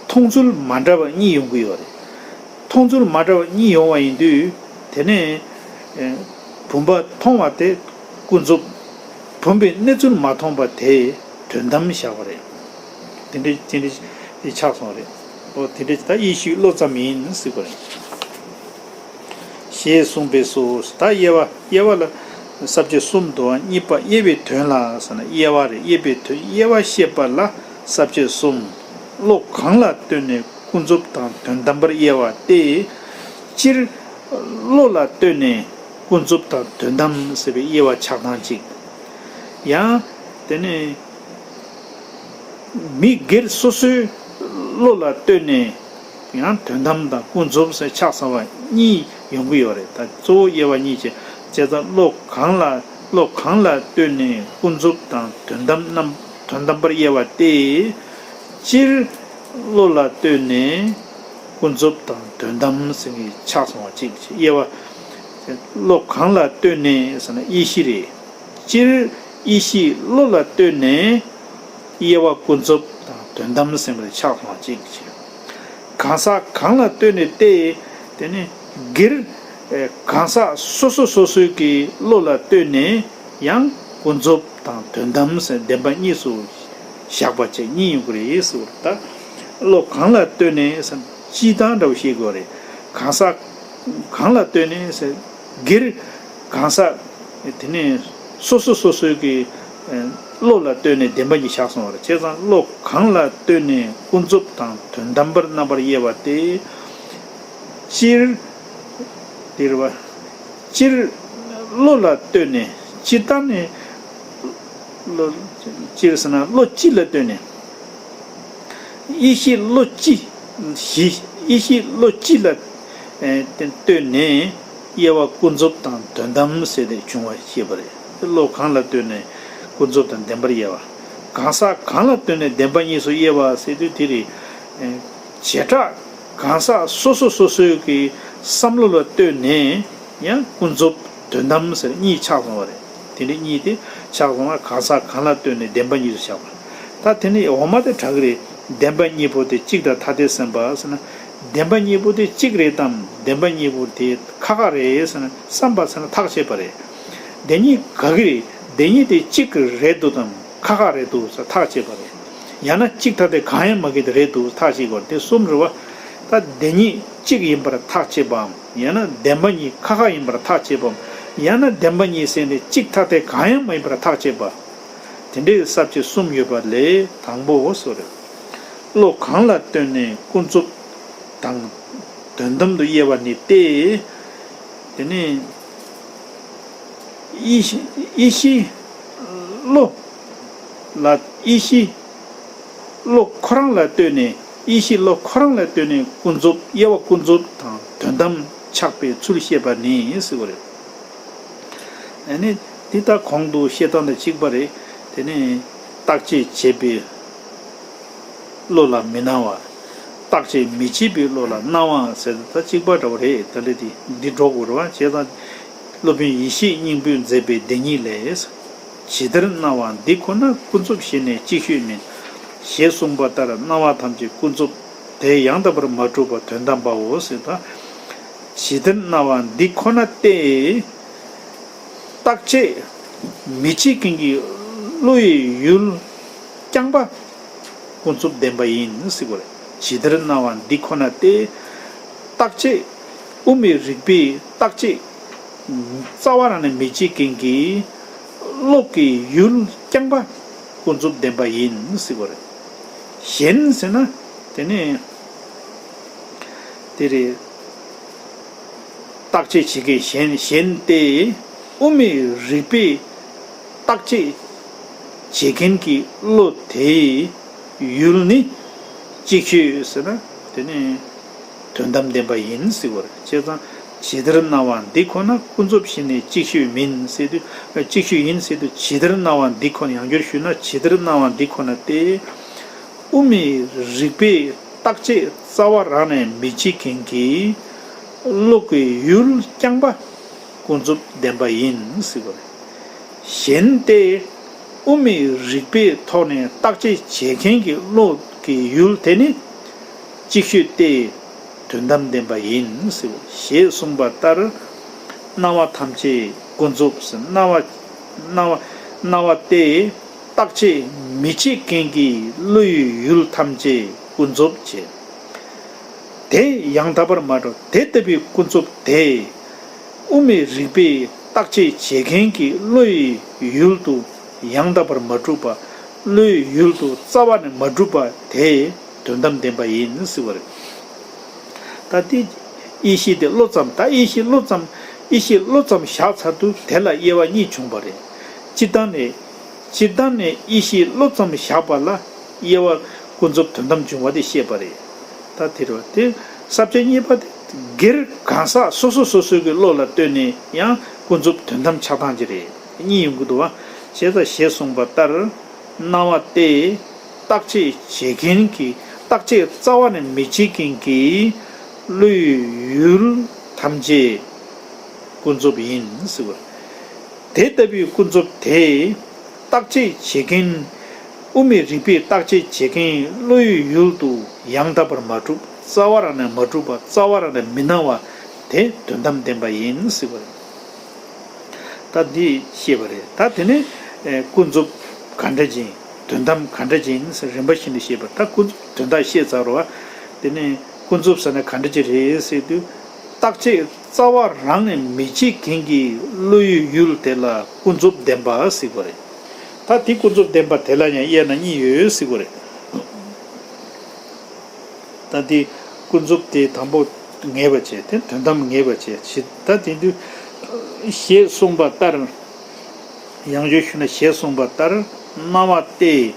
མཐོང་ཚུལ་མ་འདྲ་བ་གཉིས་ཡོང་གི་ཡོད་རེད། མཐོང་ཚུལ་མ་འདྲ་བ་གཉིས་ཡོང་བ་ཡིན་དུས་དེ་ནས་ཨེ། བུམ་པ་མཐོང་བ་དེ་ཀུན་རྫོབ། བུམ་པའི་གནས་ཚུལ་མ་མཐོང་བ་དེ་དོན་དམ་བཞག་པ་རེད། དེ་འདྲའི་དེ་འདྲའི་ཆགས་སོང་བ་རེད། ཨོ་དེ་འདྲའི་ད་དབྱེ་གཞི་བློ་ཙམ་ཡིན་ཟེར་བ་རེད། ཞེས་གསུངས་པས་སོ། ད་དབྱེ་བ་དབྱེ་བ་ལ་ས་བཅད་གསུམ་འདུག་པ། གཉིས་པ་དབྱེ་བའི་དོན་ལ་ཟེར་ན་དབྱེ་བ་རེད། དབྱེ་བའི་དོན། དབྱེ་བ་བཤད་པ་ལ་ས་བཅད་གསུམ། བློ་གང་ལ་ལྟོས་ནས་ཀུན་རྫོབ་དང་དོན་དམ་པར་དབྱེ་བ་སྟེ། སྤྱིར་བློ་ལ་ལྟོས་ནས་ཀུན་རྫོབ་དང་དོན་དམ་ཟེར་བའི་དབྱེ་བ་ཆགས་སྟངས་གཅིག། ཡང་དེ་ནས་མི་སྒེར་སོ་སོའི་བློ་ལ་ལྟོས་ནས་ཡང་དོན་དམ་དང་ཀུན་རྫོབ་ཟེར་ཆགས་ཚར་བ་གཉིས་ཡོང་གི་ཡོད་རེད། ད་གཙོ་བོ་དབྱེ་བ་གཉིས་བྱས། བྱས་ཙང་བློ་གང་ལ་བློ་གང་ལ་ལྟོས་ནས་ཀུན་རྫོབ་དང་དོན་དམ་རྣམ་དོན་དམ་པར་དབྱེ་བ་སྟེ། སྤྱིར་བློ་ལ་ལྟོས་ནས་ཀུན་རྫོབ་དང་དོན་དམ་ཟེར་གྱི་ཆགས་སོང་བ་གཅིག་བྱས། དབྱེ་བ། བློ་གང་ལ་ལྟོས་ནས་ཟེར་ན་དབྱེ་གཞི་རེད། སྤྱིར་དབྱེ་གཞི་བློ་ལ་ལྟོས་ནས་དབྱེ་བ་ཀུན་རྫོབ་དང་དོན་དམ་ཟེར་བ་ཆགས་སོང་བ་གཅིག་བྱས། གང་ཟག་གང་ལ་ལྟོས་ནས་ཏེ། དེ་ནི་སྒེར་གང་ཟག་སོ་སོ་སོ་སོའི་གི་བློ་ལ་ལྟོས་ནས་ཡང་ཀུན་རྫོབ་དང་དོན་དམ་ཟེར་བདེན་པ་གཉིས་སུ་བཞག་པ་བཅས་གཉིས་ཡོང་གི་རེད་ཟེར་བ་རེད། ད་བློ་གང་ལ་ལྟོས་ནས་ཟེར་སྤྱིར་བཏང་འདྲ་བོ་ཤེས་དགོས་རེད། གང་ཟག་གང་ལ་ལྟོས་ནས་ཟེར་སྒེར་གང་ཟག་དེ་ནས་སོ་སོ་སོ་སོའི་གི་བློ་ལ་ལྟོས་ནས་བདེན་པ་གཉིས་ཆགས་སོང་བ་རེད། བྱས་ཙང་བློ་གང་ལ་ལྟོས་ནས་ཀུན་རྫོབ་དང་དོན་དམ་པར་རྣམ་པར་དབྱེ་བ་སྟེ། སྤྱིར། དེ་རེད་པ། སྤྱིར་བློ་ལ་ལྟོས་ནས་སྤྱིར་བཏང་ནས་བློ། སྤྱིར་ཟེར་ན་བློ་སྤྱི་ལ་ལྟོས་ནས། དབྱེ་གཞི་བློ་སྤྱི། གཞི། དབྱེ་གཞི་བློ་སྤྱི་ལ་ཨེ་ལྟོས་ནས་དབྱེ་བ་ཀུན་རྫོབ་དང་དོན་དམ་ཟེར་ཏེ་བྱུང་བ་ཤེས་པ་རེད། བློ་གང་ལ་ལྟོས་ནས་ཀུན་རྫོབ་དང་བདེན་པར་དབྱེ་བ། གང་ཟག་གང་ལ་ལྟོས་ནས་བདེན་པ་གཉིས་སུ་དབྱེ་བ་ཟེར་དུས་དེ་རེད། ཨེ། བྱེ་བྲག་གང་ཟག་སོ་སོ་སོ་སོའི་གི་བསམ་བློ་ལ་ལྟོས་ནས་ཡང་ཀུན་རྫོབ་དོན་དམ་ཟེར་གཉིས་ཆགས་སོང་བ་རེད། དེ་འདྲའི་གཉིས་དེ་ཆགས་སོང་བ། གང་ཟག་གང་ལ་ལྟོས་ནས་བདེན་པ་གཉིས་སུ་བཞག་པ། ད་དེ་ནི་འོག་མ་དེ་དྲག་གི་རེད། བདེན་པ་གཉིས་པོ་དེ་གཅིག་དང་ཐ་དད་སེམས་པ་ཟེར་ན། བདེན་པ་གཉིས་པོ་དེ་གཅིག་རེད་དམ། བདེན་པ་གཉིས་པོ་དེ་ཁ་ཁ་རེད་ཟེར་ན་བསམ་པ་ཟེར་ན་ཐག་བཅད་པ་རེད། བདེན་གཉིས་ག་གི་རེད། བདེན་གཉིས་དེ་གཅིག་རེད་འདུག་དམ། ཁ་ཁ་རེད་འདུག་ཟེར་ཐག་བཅད་པ་རེད། ཡང་ན་གཅིག་ཐ་དད་གང་ཡང་མ་གི་དེ་རེད་འདུག་ཐག་བཅད་དགོས་རེད། དེ་གསུམ་རེད་བ། ད་བདེན་གཉིས་གཅིག་ཡིན་པར་ཐག་བཅད་པའམ། ཡང་ན་བདེན་པ་གཉིས་ཁ་ཁ་ཡིན་པར་ཐག་བཅད་པའམ། ཡང་ན་བདེན་པ་གཉིས་ཟེར་ནས་གཅིག་ཐ་དད་གང་ཡང་མ་ཡིན་པར་ཐག་བཅད་པ། དེ་འདྲའི་ས་བཅད་གསུམ་ཡོད་པ་ལས་དང་པོ་སོ་རེད། བློ་གང་ལ་ལྟོས་ནས་ཀུན་རྫོབ་དང་ དོན་དམ་དུ་དབྱེ་བ་ནི་སྟེ། དེ་ནི་ཡེ་ཤེས་ཡེ་ཤེས་བློ་ལ་ཡེ་ཤེས་བློ་ཁོ་རང་ལ་ལྟོས་ནས་ཡེ་ཤེས་བློ་ཁོ་རང་ལ་ལྟོས་ནས་ཀུན་རྫོབ་དབྱེ་བ་ཀུན་རྫོབ་དང་དོན་དམ་ཆགས་པའི་ཚུལ་བཤད་པ་ནི་ཟེར་བ་རེད། ཨ་ནི་འདི་ལྟར་གོང་དུ་བཤད་སྟངས་དང་གཅིག་པ་རེད། དེ་ནི་བརྟག་དཔྱད་བྱེད་པའི་བློ་ལ་མི་སྣང་བ། བརྟག་དཔྱད་མི་བྱེད་པའི་བློ་ལ་སྣང་བ་ཟེར་ད་གཅིག་པ་འདྲ་བ་རེད། ད་ལས་དེ་འདི་འགྲོ་དགོས་རེད་བ། བྱས་ཙང་སློབ་དཔོན་ཡེ་ཤེས་སྙིང་པོས་མཛད་པའི་བདེན་གཉིས་ལས། ཇི་ལྟར་སྣང་བ་འདི་ཁོ་ན་ཀུན་རྫོབ་ཞེས་ནས་ཅིག་ཤོས་མིན། ཞེས་གསུངས་པ་ལྟར་སྣང་བ་ཐམས་ཅད་ཀུན་རྫོབ་དེ་ཡང་དག་པར་མ་གྲུབ་པ་དོན་དམ་པའོ་ཟེར་ད། ཇི་ལྟར་སྣང་བ་འདི་ཁོ་ན་སྟེ། བརྟག་དཔྱད་མི་བྱེད་མཁན་གྱི་བློ་ཡི་ཡུལ་རྐྱང་པ་ཀུན་རྫོབ་བདེན་པ་ཡིན་ཟེར་བ་རེད། ཇི་ལྟར་སྣང་བ་འདི་ཁོ་ན་སྟེ། བརྟག་དཔྱད་དབུ་མའི་རིགས་པས་བརྟག་དཔྱད་རྩ་བ་རང་ནས་མི་བྱེད་མཁན་གྱི་བློ་གི་ཡུལ་རྐྱང་པ་ཀུན་རྫོབ་བདེན་པ་ཡིན་ཟེར་བ་རེད། གཞན་ཟེར་ན་དེ་ནི་དེ་རེད། བརྟག་དཔྱད་བྱེད་མཁན་གཞན་གཞན་ཏེ། དབུ་མའི་རིགས་པས་བརྟག་དཔྱད་བྱེད་མཁན་གྱི་བློ་དེའི་ཡུལ་ནི་ཅིག་ཤོས་ཟེར་ན་དེ་ནི་དོན་དམ་བདེན་པ་ཡིན་ཟེར་བ་རེད། བྱས་ཙང་ཇི་ལྟར་སྣང་བ་འདི་ཁོ་ན་ཀུན་རྫོབ་ཞེས་ནས་ཅིག་ཤོས་མིན་ཟེར་དུས་ཅིག་ཤོས་ཡིན་ཟེར་དུས་ཇི་ལྟར་སྣང་བ་འདི་ཁོ་ན་ཡང་བསྐྱར་ཞུས་ན་ཇི་ལྟར་སྣང་བ་འདི་ཁོ་ན་སྟེ། དབུ་མའི་རིགས་པས་བརྟག་དཔྱད་རྩ་བ་རང་ནས་མི་བྱེད་མཁན་གྱི་བློ་གི་ཡུལ་རྐྱང་པ་ཀུན་རྫོབ་བདེན་པ་ཡིན་ཟེར་བ་རེད། གཞན་ཏེ། དབུ་མའི་རིགས་པའི་ཐོག་ནས་བརྟག་དཔྱད་བྱེད་མཁན་གྱི་བློ་གི་ཡུལ་དེ་ནི་ཅིག་ཤོས་ཏེ། དོན་དམ་བདེན་པ་ཡིན་ཟེར་ཞེས་གསུངས་པ་ལྟར། སྣང་བ་ཐམས་ཅད་ཀུན་རྫོབ་ཟེར་སྣང་བ་སྣང་བ་སྣང་བ་སྟེ། བརྟག་དཔྱད་མི་བྱེད་མཁན་གྱི་བློ་ཡི་ཡུལ་ཐམས་ཅད་ཀུན་རྫོབ་བྱེད། དེ་ཡང་དག་པར་མ་གྲུབ། དེ་ལྟ་བུའི་ཀུན་རྫོབ་དེ། དབུ་མའི་རིགས་པས་བརྟག་དཔྱད་བྱེད་མཁན་གྱི་བློ་ཡི་ཡུལ་དུ་ཡང་དག་པར་མ་གྲུབ་པ། བློའི་ཡུལ་དུ་རྩ་བ་ནས་མ་གྲུབ་པ་དེ་དོན་དམ་བདེན་པ་ཡིན་ཟེར་བ་རེད། ད་དེ་ཡེ་ཤེས་དེ་བློ་ཙམ་ད་ཡེ་ཤེས་བློ་ཙམ་ཡེ་ཤེས་བློ་ཙམ་བཞག་ཚར་དུས་དེ་ལ་དབྱེ་བ་གཉིས་བྱུང་བ་རེད། སྤྱིར་བཏང་ནས་སྤྱིར་བཏང་ནས་ཡེ་ཤེས་བློ་ཙམ་བཞག་པ་ལ་དབྱེ་བ་ཀུན་རྫོབ་དོན་དམ་འབྱུང་བ་དེ་བཤད་པ་རེད། ད་དེ་རེད་བ། དེ་ས་བཅད་གཉིས་པ་དེ་སྒེར་གང་ཟག་སོ་སོ་སོ་སོའི་གི་བློ་ལ་ལྟོས་ནས་ཡང་ཀུན་རྫོབ་དོན་དམ་ཆགས་སྟངས་ཅིག་རེད། གཉིས་ཡོང་གི་འདུག་བ། བྱས་ཙང་ཞེས་གསུངས་པ་ལྟར། སྣང་བ་སྟེ། བརྟག་དཔྱད་བྱེད་མཁན་གྱི་བརྟག་དཔྱད་རྩ་བ་ནས་མི་བྱེད་མཁན་གྱི་བློའི་ཡུལ་ཐམས་ཅད་ཀུན་རྫོབ་ཡིན་ཟེར་བ། དེ་ལྟ་བུའི་ཀུན་རྫོབ་དེ་བརྟག་དཔྱད་བྱེད་མཁན་དབུ་མའི་རིགས་པས་བརྟག་དཔྱད་བྱེད་མཁན་བློའི་ཡུལ་དུ་ཡང་དག་པར་མ་གྲུབ། རྩ་བ་རང་ནས་མ་གྲུབ་པ། རྩ་བ་རང་ནས་མི་སྣང་བ་དེ་དོན་དམ་བདེན་པ་ཡིན་ཟེར་བ་རེད། ད་འདི་ཤེས་པ་རེད། ད་དེ་ནས་ཨེ་ཀུན་རྫོབ་ག་འདྲ་ཅིག་ཡིན། དོན་དམ་ག་འདྲ་ཅིག་ཡིན་ཟེར་རིམ་པ་བཞིན་དུ་ཤེས་པ། ད་ཀུན་རྫོབ་དོན་དག་ཤེས་ཚར་བ། དེ་ནས་ཀུན་རྫོབ་ཟེར་ན་ག་འདྲ་ཅིག་རེད་ཟེར་དུས། བརྟག་དཔྱད་རྩ་བ་རང་ནས་མི་བྱེད་མཁན་གྱི་བློ་ཡི་ཡུལ་དེ་ལ་ཀུན་རྫོབ་བདེན་པ་ཟེར་བ་རེད། ད་དེ་ཀུན་རྫོབ་བདེན་པ་དེ་ལ་ཡང་དབྱེ་ན་གཉིས་ཡོད་ཟེར་བ་རེད། ད་དེ་ཀུན་རྫོབ་དེ་དང་པོ་ངེས་པ་བྱས། དེ་དོན་དམ་ངེས་པ་བྱས། ད་དེ་དུས་ཞེས་གསུངས་པ་ལྟར། ཡང་བསྐྱར་ཞུས་ན་ཞེས་གསུངས་པ་ལྟར། སྣང་བ་སྟེ།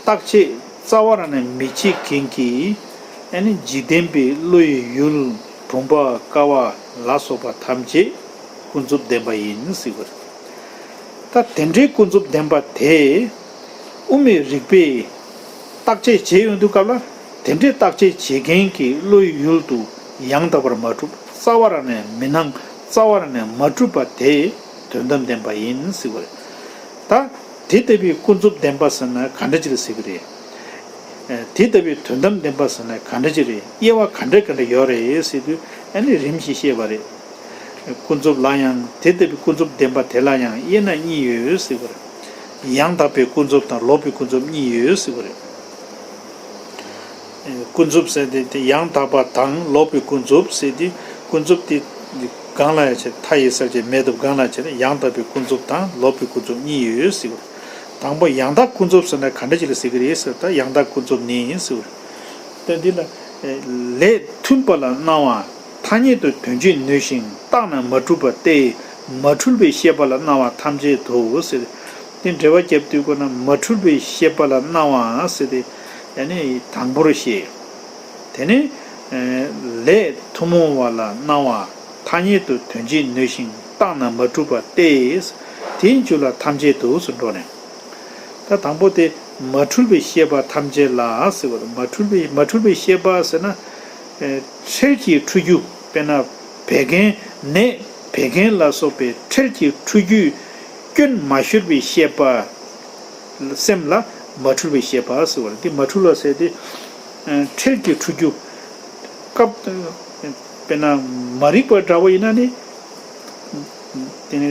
བརྟག་དཔྱད་རྩ་བ་རང་ནས་མི་བྱེད་མཁན་གྱི་ཨ་ནི་འཇིག་རྟེན་པའི་བློ་ཡི་ཡུལ་བུམ་པ་ཀ་བ་ལ་སོགས་པ་ཐམས་ཅད་ཀུན་རྫོབ་བདེན་པ་ཡིན་ཟེར་བ་རེད། ད་དེ་འདྲའི་ཀུན་རྫོབ་བདེན་པ་དེ་དབུ་མའི་རིགས་པས་བརྟག་དཔྱད་བྱེད་ཡོང་དུས་སྐབས་ལ། དེ་འདྲའི་བརྟག་དཔྱད་བྱེད་མཁན་གྱི་བློ་ཡི་ཡུལ་དུ་ཡང་དག་པར་མ་གྲུབ། རྩ་བ་རང་ནས་མི་སྣང་། རྩ་བ་རང་ནས་མ་གྲུབ་པ་དེ་དོན་དམ་བདེན་པ་ཡིན་ཟེར་བ་རེད། ད་དེ་ལྟ་བུའི་ཀུན་རྫོབ་བདེན་པ་ཟེར་ན་ག་འདྲ་ཅིག་ལ་ཟེར་གི་རེད། ཨ་དེ་ལྟ་བུའི་དོན་དམ་བདེན་པ་ཟེར་ན་ག་འདྲ་ཅིག་རེད། དབྱེ་བ་ག་འདྲ་ག་འདྲ་ཡོད་རེད་ཟེར་དུས་ཨ་ནི་རིམ་བཞིན་བཤད་པ་རེད། ཀུན་རྫོབ་ལ་ཡང་དེ་ལྟ་བུའི་ཀུན་རྫོབ་བདེན་པ་དེ་ལ་ཡང་དབྱེ་ན་གཉིས་ཡོད་ཟེར་བ་རེད། ཡང་དག་པའི་ཀུན་རྫོབ་དང་ལོག་པའི་ཀུན་རྫོབ་གཉིས་ཡོད་ཟེར་བ་རེད། ཀུན་རྫོབ་ཟེར་དེ་དེ་ཡང་དག་པ་དང་ལོག་པའི་ཀུན་རྫོབ་ཟེར་དེ། ཀུན་རྫོབ་དེ་གང་ལ་ཡང་བྱེད། མཐའ་ཡས་གསལ་བྱེད་མེད་དུ་གང་ལ་བྱེད་ན་ཡང་དག་པའི་ཀུན་རྫོབ་དང་ལོག་པའི་ཀུན་རྫོབ་གཉིས་ཡོད་ཟེར་བ་རེད། དང་པོ་ཡང་དག་ཀུན་རྫོབ་ཟེར་ན་ག་འདྲ་ཅིག་ལ་ཟེར་གི་རེད་ཟེར་ད་ཡང་དག་ཀུན་རྫོབ་ནི་ཟེར་བ་རེད། ད་འདི་ལ་ལས་མཐུན་པ་ལ་སྣང་བ། ཐ་སྙད་དུ་དོན་སྤྱི་ནུས་ཤིང་བརྟགས་ན་མ་གྲུབ་པ་སྟེ། མ་འཁྲུལ་པའི་ཤེས་པ་ལ་སྣང་བ་ཐམས་ཅད་དུ་ཟེར། དེ་འགྲེལ་པ་རྒྱབ་དུས་ཀོ་ན་མ་འཁྲུལ་པའི་ཤེས་པ་ལ་སྣང་བ་ཟེར་ཏེ། ཡ་ནི་དང་པོར་བཤད། དེ་ནས་ལས་ཐུན་མོང་བ་ལ་སྣང་བ་ཐ་སྙད་དུ་དོན་སྤྱི་ནུས་ཤིང་བརྟགས་ན་མ་གྲུབ་པ་སྟེ། དེའི་རྒྱུད་ལ་ཐམས་ཅད་དུ་ཟེར་འགྲོ་ནས། ད་དང་པོ་དེ་མ་འཁྲུལ་པའི་ཤེས་པ་ཐམས་ཅད་ལ་ཟེར་བ་དང་མ་འཁྲུལ་པའི་མ་འཁྲུལ་པའི་ཤེས་པ་ཟེར་ན། ཨེ། འཕྲལ་གྱི་འཁྲུལ་རྒྱུ། དཔེར་ན་བད་ཀན་ནད་བད་ཀན་ལ་སོགས་པའི་འཕྲལ་གྱི་འཁྲུལ་རྒྱུའི་སྐྱོན་མ་ཤོར་བའི་ཤེས་པ། སེམས་ལ་མ་འཁྲུལ་བའི་ཤེས་པ་ཟེར་བ་རེད། འདི་མ་འཁྲུལ་བ་ཟེར་ཏེ། ཨེ། འཕྲལ་གྱི་འཁྲུལ་རྒྱུ། སྐབས། དཔེར་ན་མ་རིག་པ་འདྲ་བོ་ཡིན་ན་ནི། དེ་ནི་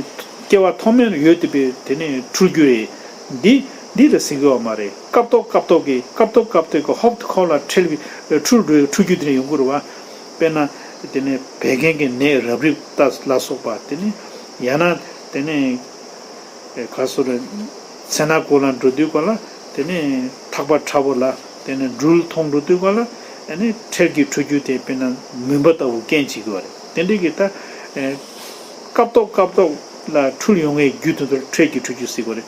སྐྱེ་བ་ཐོག་མའི་ཡོད་དེ་པའི་དེ་ནི་འཁྲུལ་རྒྱུ་རེད། འདི་འདི་ལ་ཟེར་གི་ཡོད་མ་རེད། སྐབས་ཐོག་སྐབས་ཐོག་གི་སྐབས་ཐོག་སྐབས་ཐོག་གི་ཧོབ་ཏེ་ཁོག་ལ་འཕྲལ་བའི་འཁྲུལ་འགྲོའི་འཁྲུལ་རྒྱུ་དེ་འདྲ་ཡོང་གི་རེད་བ། དཔེར་ན་དེ་ནི་བད་ཀན་གྱི་ནད་རབ་རིབ་ལྟ་ལ་སོགས་པ། དེ་ནི་ཡང་ན་དེ་ནི་ག་སོ་རེད། མཚན་ནག་གུ་ལ་འགྲོ་དུས་ག་ལ་དེ་ནི་ཐག་པ་ཁྲ་བོ་ལ་དེ་ནི་སྦྲུལ་མཐོང་འགྲོ་དུས་ག་ལ་དེ་ནི་འཕྲལ་གྱི་འཁྲུལ་རྒྱུ་དེ་དཔེར་ན་མུན་པ་ལྟ་བུ་རྐྱེན་བྱེད་ཀྱི་བ་རེད། དེ་འདྲ་གི་ད། སྐབས་ཐོག་སྐབས་ཐོག་ལ་འཁྲུལ་ཡོང་བའི་རྒྱུ་དེ་ཚོར་འཕྲལ་གྱི་འཁྲུལ་རྒྱུ་ཟེར་གྱི་རེད།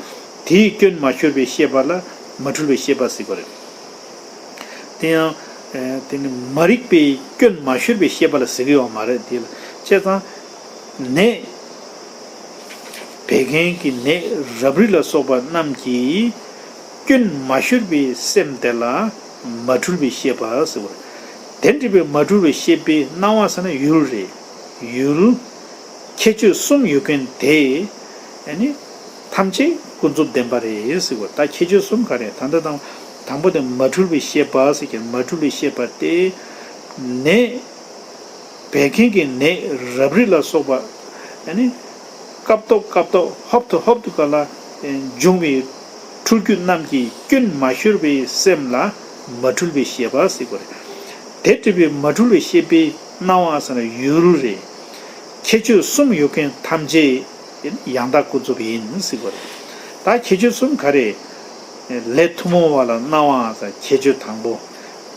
དེའི་སྐྱོན་མ་ཤོར་བའི་ཤེས་པ་ལ་མ་འཁྲུལ་བའི་ཤེས་པ་ཟེར་གྱི་རེད། དེ་ཡང་། དེ་ནི་མ་རིག་པའི་སྐྱོན་མ་ཤོར་བའི་ཤེས་པ་ལ་ཟེར་གྱི་ཡོད་མ་རེད། དེ་ལ་བྱས་ཙང་། ནད། བད་ཀན་གྱི་ནད་རབ་རིབ་ལ་སོགས་པ་རྣམས་ཀྱི་སྐྱོན་མ་ཤོར་བའི་སེམས་དེ་ལ་མ་འཁྲུལ་བའི་ཤེས་པ་ཟེར་བ་རེད། དེ་འདྲ་བའི་མ་འཁྲུལ་བའི་ཤེས་པའི་སྣང་བ་ཟེར་ན་ཡུལ་རེད། ཡུལ། ཁྱད་ཆོས་གསུམ་ཡོད་མཁན་དེ། ཨ་ནི། ཐམས་ཅད་ཀུན་རྫོབ་བདེན་པ་རེད་ཟེར་བ། ད་ཁྱད་ཆོས་གསུམ་ག་རེ། ད་ལྟ་དང་། དང་པོ་དེ་མ་འཁྲུལ་བའི་ཤེས་པ་ཟེར་གྱི་མ་འཁྲུལ་བའི་ཤེས་པ་སྟེ། ནད། བད་ཀན་གྱི་ནད་རབ་རིབ་ལ་སོགས་པ། ཨ་ནི། སྐབས་ཐོག་སྐབས་ཐོག་ཧོབ་ཏེ་ཧོབ་ཏེ་ག་ལ་འབྱུང་བའི་འཁྲུལ་རྒྱུ་རྣམས་ཀྱི་སྐྱོན་མ་ཤོར་བའི་སེམས་ལ་མ་འཁྲུལ་བའི་ཤེས་པ་ཟེར་གྱི་རེད། དེ་འདྲ་བའི་མ་འཁྲུལ་བའི་ཤེས་པའི་སྣང་བ་ཟེར་ན་ཡུལ་རེད། ཁྱད་ཆོས་གསུམ་ཡོད་མཁན་ཐམས་ཅད་ཡང་དག་ཀུན་རྫོབ་ཡིན་ཟེར་གྱི་རེད། ད་ཁྱད་ཆོས་གསུམ་ག་རེ། ལས་ཐུན་མོང་བ་ལ་སྣང་བ་ཟེར་ཁྱད་ཆོས་དང་པོ།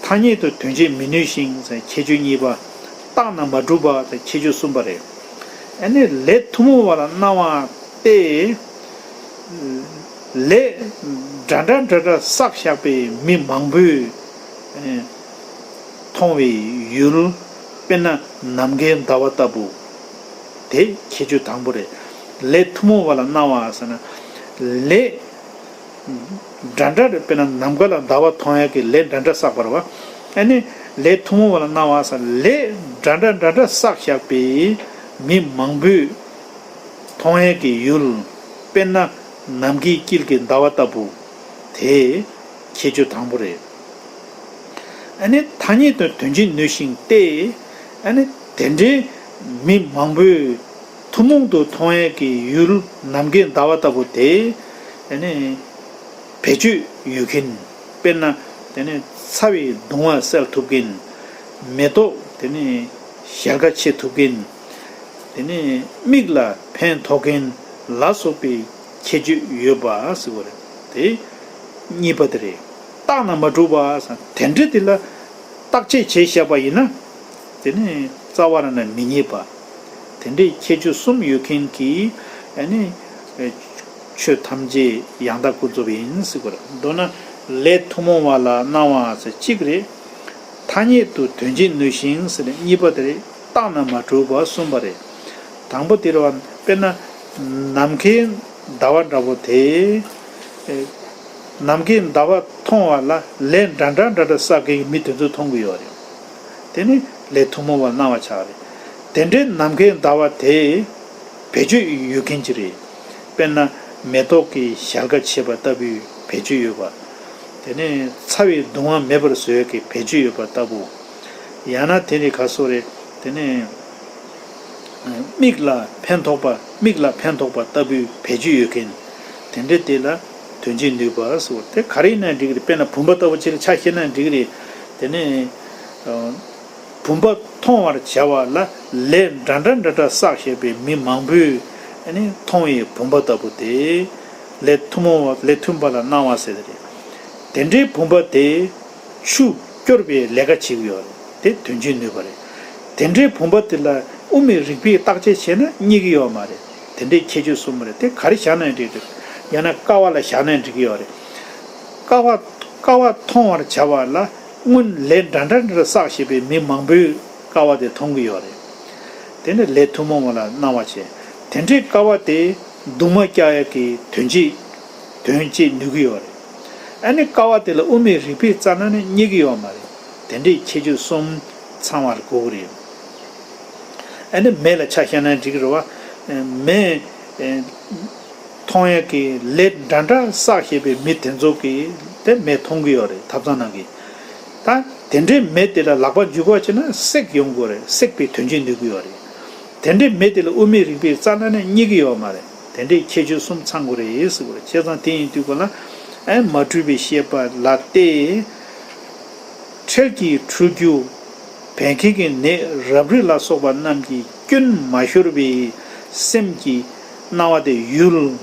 ཐ་སྙད་དུ་དོན་བྱེད་མི་ནུས་ཤིང་ཟེར་ཁྱད་ཆོས་གཉིས་པ། བརྟགས་ན་མ་གྲུབ་པ་ཟེར་ཁྱད་ཆོས་གསུམ་པ་རེད། ཨ་ནི་ལས་ཐུན་མོང་བ་ལ་སྣང་བ་སྟེ། ལས་འདྲ་འདྲ་འདྲ་འདྲ་བསགས་བཞག་པའི་མི་མང་པོས་མཐོང་བའི་ཡུལ། དཔེར་ན་ནམ་མཁའི་ཟླ་བ་ལྟ་བུ། དེ་ཁྱད་ཆོས་དང་པོ་རེད། ལས་ཐུན་མོང་བ་ལ་སྣང་བ་ཟེར་ན། ལས་འདྲ་འདྲ་རེད། དཔེར་ན་ནམ་མཁའ་ལ་ཟླ་བ་མཐོང་ཡག་གི་ལས་འདྲ་འདྲ་བསགས་པ་རེད་བ། ཨ་ནི་ལས་ཐུན་མོང་བ་ལ་སྣང་བ་ཟེར་ལས་འདྲ་འདྲ་འདྲ་འདྲ་བསགས་བཞག་པའི་མི་མང་པོས་མཐོང་ཡག་གི་ཡུལ། དཔེར་ན་ནམ་མཁའི་དཀྱིལ་གྱི་ཟླ་བ་ལྟ་བུ། དེ་ཁྱད་ཆོས་དང་པོ་རེད། ཨ་ནི་ཐ་སྙད་དུ་དོན་བྱེད་ནུས་ཤིང་སྟེ། ཨ་ནི་དེ་འདྲའི་མི་མང་པོས་ཐུན་མོང་དུ་མཐོང་ཡག་གི་ཡུལ་ནམ་མཁའི་ཟླ་བ་ལྟ་བུ་དེ། ཨ་ནི་བེད་སྤྱོད་ཡོད་མཁན། དཔེར་ན་དེ་ནི་ཚ་བའི་གདུང་བ་སེལ་ཐུབ་མཁན། མེ་ཏོག་དེ་ནི་ཞལ་དཀར་ཕྱེ་ཐུབ་མཁན། དེ་ནི་མིག་ལ་ཕན་ཐོགས་མཁན་ལ་སོགས་པའི་ཁྱད་ཆོས་ཡོད་པ་ཟེར་བ་རེད། དེ་གཉིས་པ་དེ་རེད། བརྟགས་ན་མ་གྲུབ་པ་ཟེར་དེ་འདྲ་དེ་ལ་བརྟག་དཔྱད་བྱས་བཞག་པ་ཡིན་ན། དེ་ནི་རྩ་བ་རང་ནས་མི་རྙེད་པ། དེ་འདྲའི་ཁྱད་ཆོས་གསུམ་ཡོད་མཁན་གྱི་ཨ་ནི་ཆོས་ཐམས་ཅད་ཡང་དག་ཀུན་རྫོབ་ཡིན་ཟེར་བ་རེད། མདོར་ན་ལས་ཐུན་མོང་བ་ལ་སྣང་བ་ཟེར་གཅིག་རེད། ཐ་སྙད་དུ་དོན་བྱེད་ནུས་ཤིང་ཟེར་ནས་གཉིས་པ་དེ་རེད། བརྟགས་ན་མ་གྲུབ་པ་གསུམ་པ་རེད། དང་པོ་དེ་རེད་བ། དཔེར་ན་ནམ་མཁའི་ཟླ་བ་འདྲ་པོ་དེ། ཨེ། ནམ་མཁའི་ཟླ་བ་མཐོང་བ་ལ་ལས་འདྲ་འདྲ་འདྲ་འདྲ་བསགས་མཁན་གྱི་མི་དེ་ཚོ་མཐོང་གི་ཡོད་རེད། དེ་ནི་ལས་ཐུན་མོང་བ་སྣང་བ་ཆགས་རེད། དེ་འདྲའི་ནམ་མཁའི་ཟླ་བ་དེ་བེད་སྤྱོད་ཡོད་མཁན་ཅིག་རེད། དཔེར་ན་མེ་ཏོག་གི་ཞལ་ཁ་ཕྱེ་བ་ལྟ་བུའི་བེད་སྤྱོད་ཡོད་པ། དེ་ནས་ཚ་བའི་གདུང་བ་མེད་པར་བཟོ་ཡག་གི་བེད་སྤྱོད་ཡོད་པ་ལྟ་བུ། ཡང་ན་དེ་ནི་ག་སོགས་རེད། དེ་ནས་མིག་ལ་ཕན་ཐོགས་པ། མིག་ལ་ཕན་ཐོགས་པ་ལྟ་བུའི་བེད་སྤྱོད་ཡོད་མཁན། དེ་འདྲ་དེ་ལ་དོན་བྱེད་ནུས་པ་ཟེར་བ་དེ་ག་རེ་ཡིན་ན་འགྲིག་གི་རེད། དཔེར་ན་བུམ་པ་ལྟ་བུ་ཅིག་ལ་ཆ་བཞག་ན་འགྲིག་གི་རེད། དེ་ནས་བུམ་པ་མཐོང་བར་བྱ་བ་ལ་ལས་འདྲ་འདྲ་འདྲ་འདྲ་བསགས་བཞག་པའི་མི་མང་པོས་ཨ་ནི་མཐོང་བའི་བུམ་པ་ལྟ་བུ་དེ་ལས་ཐུན་མོང་བ། ལས་མཐུན་པ་ལ་སྣང་བ་ཟེར་དེ་རེད། དེ་འདྲའི་བུམ་པ་དེ་ཆུ་སྐྱོར་བའི་ལས་ཀ་བྱེད་ཀྱི་ཡོད་རེད། དེ་དོན་བྱེད་ནུས་པ་རེད། དེ་འདྲའི་བུམ་པ་དེ་ལ་དབུ་མའི་རིགས་པས་བརྟག་དཔྱད་བྱས་ན་རྙེད་ཀྱི་ཡོད་མ་རེད། དེ་འདྲའི་ཁྱད་ཆོས་གསུམ་རེད། དེ་ག་རེ་བཞག་ན་ཡང་འགྲིག་གི་འདུག་ཡང་ན་ཀ་བ་ལ་བཞག་ན་ཡང་འགྲིག་གི་ཡོད་རེད། ཀ་བ་ཀ་བ་མཐོང་བར་བྱ་བ་ལ་སྔོན་ལས་འདྲ་འདྲ་འདྲ་བསགས་ཞེས་པའི་མི་མང་པོས་ཀ་བ་དེ་མཐོང་གི་ཡོད་རེད། དེ་ནི་ལས་ཐུན་མོང་བ་ལ་སྣང་བ་བྱས། དེ་འདྲའི་ཀ་བ་དེ་གདུང་མ་བཀྱག་ཡག་གི་དོན་བྱེད་དོན་བྱེད་ནུས་ཀྱི་ཡོད་རེད། ཨ་ནི་ཀ་བ་དེ་ལ་དབུ་མའི་རིགས་པས་བཙལ་ན་ནི་རྙེད་ཀྱི་ཡོད་མ་རེད། དེ་འདྲའི་ཁྱད་ཆོས་གསུམ་ཚང་བར་དགོས་ཀྱི་རེད། ཨ་ནི་མེ་ལ་ཆ་བཞག་ན་འགྲིག་གི་རེད་བ། མེ་མཐོང་ཡག་གི་ལས་འདྲ་འདྲ་བསགས་ཞེས་པའི་མི་དེ་ཚོ་གིས་དེ་མེ་མཐོང་གི་ཡོད་རེད། ཐབ་ཚང་ནང་གི། ད་དེ་འདྲའི་མེ་དེ་ལ་ལག་པ་འཇུ་དགོས་བྱས་ན་བསྲེག་ཡོང་དགོས་རེད། བསྲེག་པའི་དོན་བྱེད་ནུས་ཀྱི་ཡོད་རེད། དེ་འདྲའི་མེ་དེ་ལ་དབུ་མའི་རིགས་པས་བཙལ་ན་ནི་རྙེད་ཀྱི་ཡོད་མ་རེད། དེ་འདྲའི་ཁྱད་ཆོས་གསུམ་ཚང་དགོས་རེད་ཟེར་དགོས་རེད། བྱས་ཙང་དེ་ཡིན་དུས་ག་ལ་ཨེ་མ་འཁྲུལ་པའི་ཤེས་པ་ལ་སྟེ། འཕྲལ་གྱི་འཁྲུལ་རྒྱུ། བད་ཀན་གྱི་ནད་རབ་རིབ་ལ་སོགས་པ་རྣམས་ཀྱི་སྐྱོན་མ་ཤོར་བའི་སེམས་ཀྱི་སྣང་བ་དེ་ཡུལ།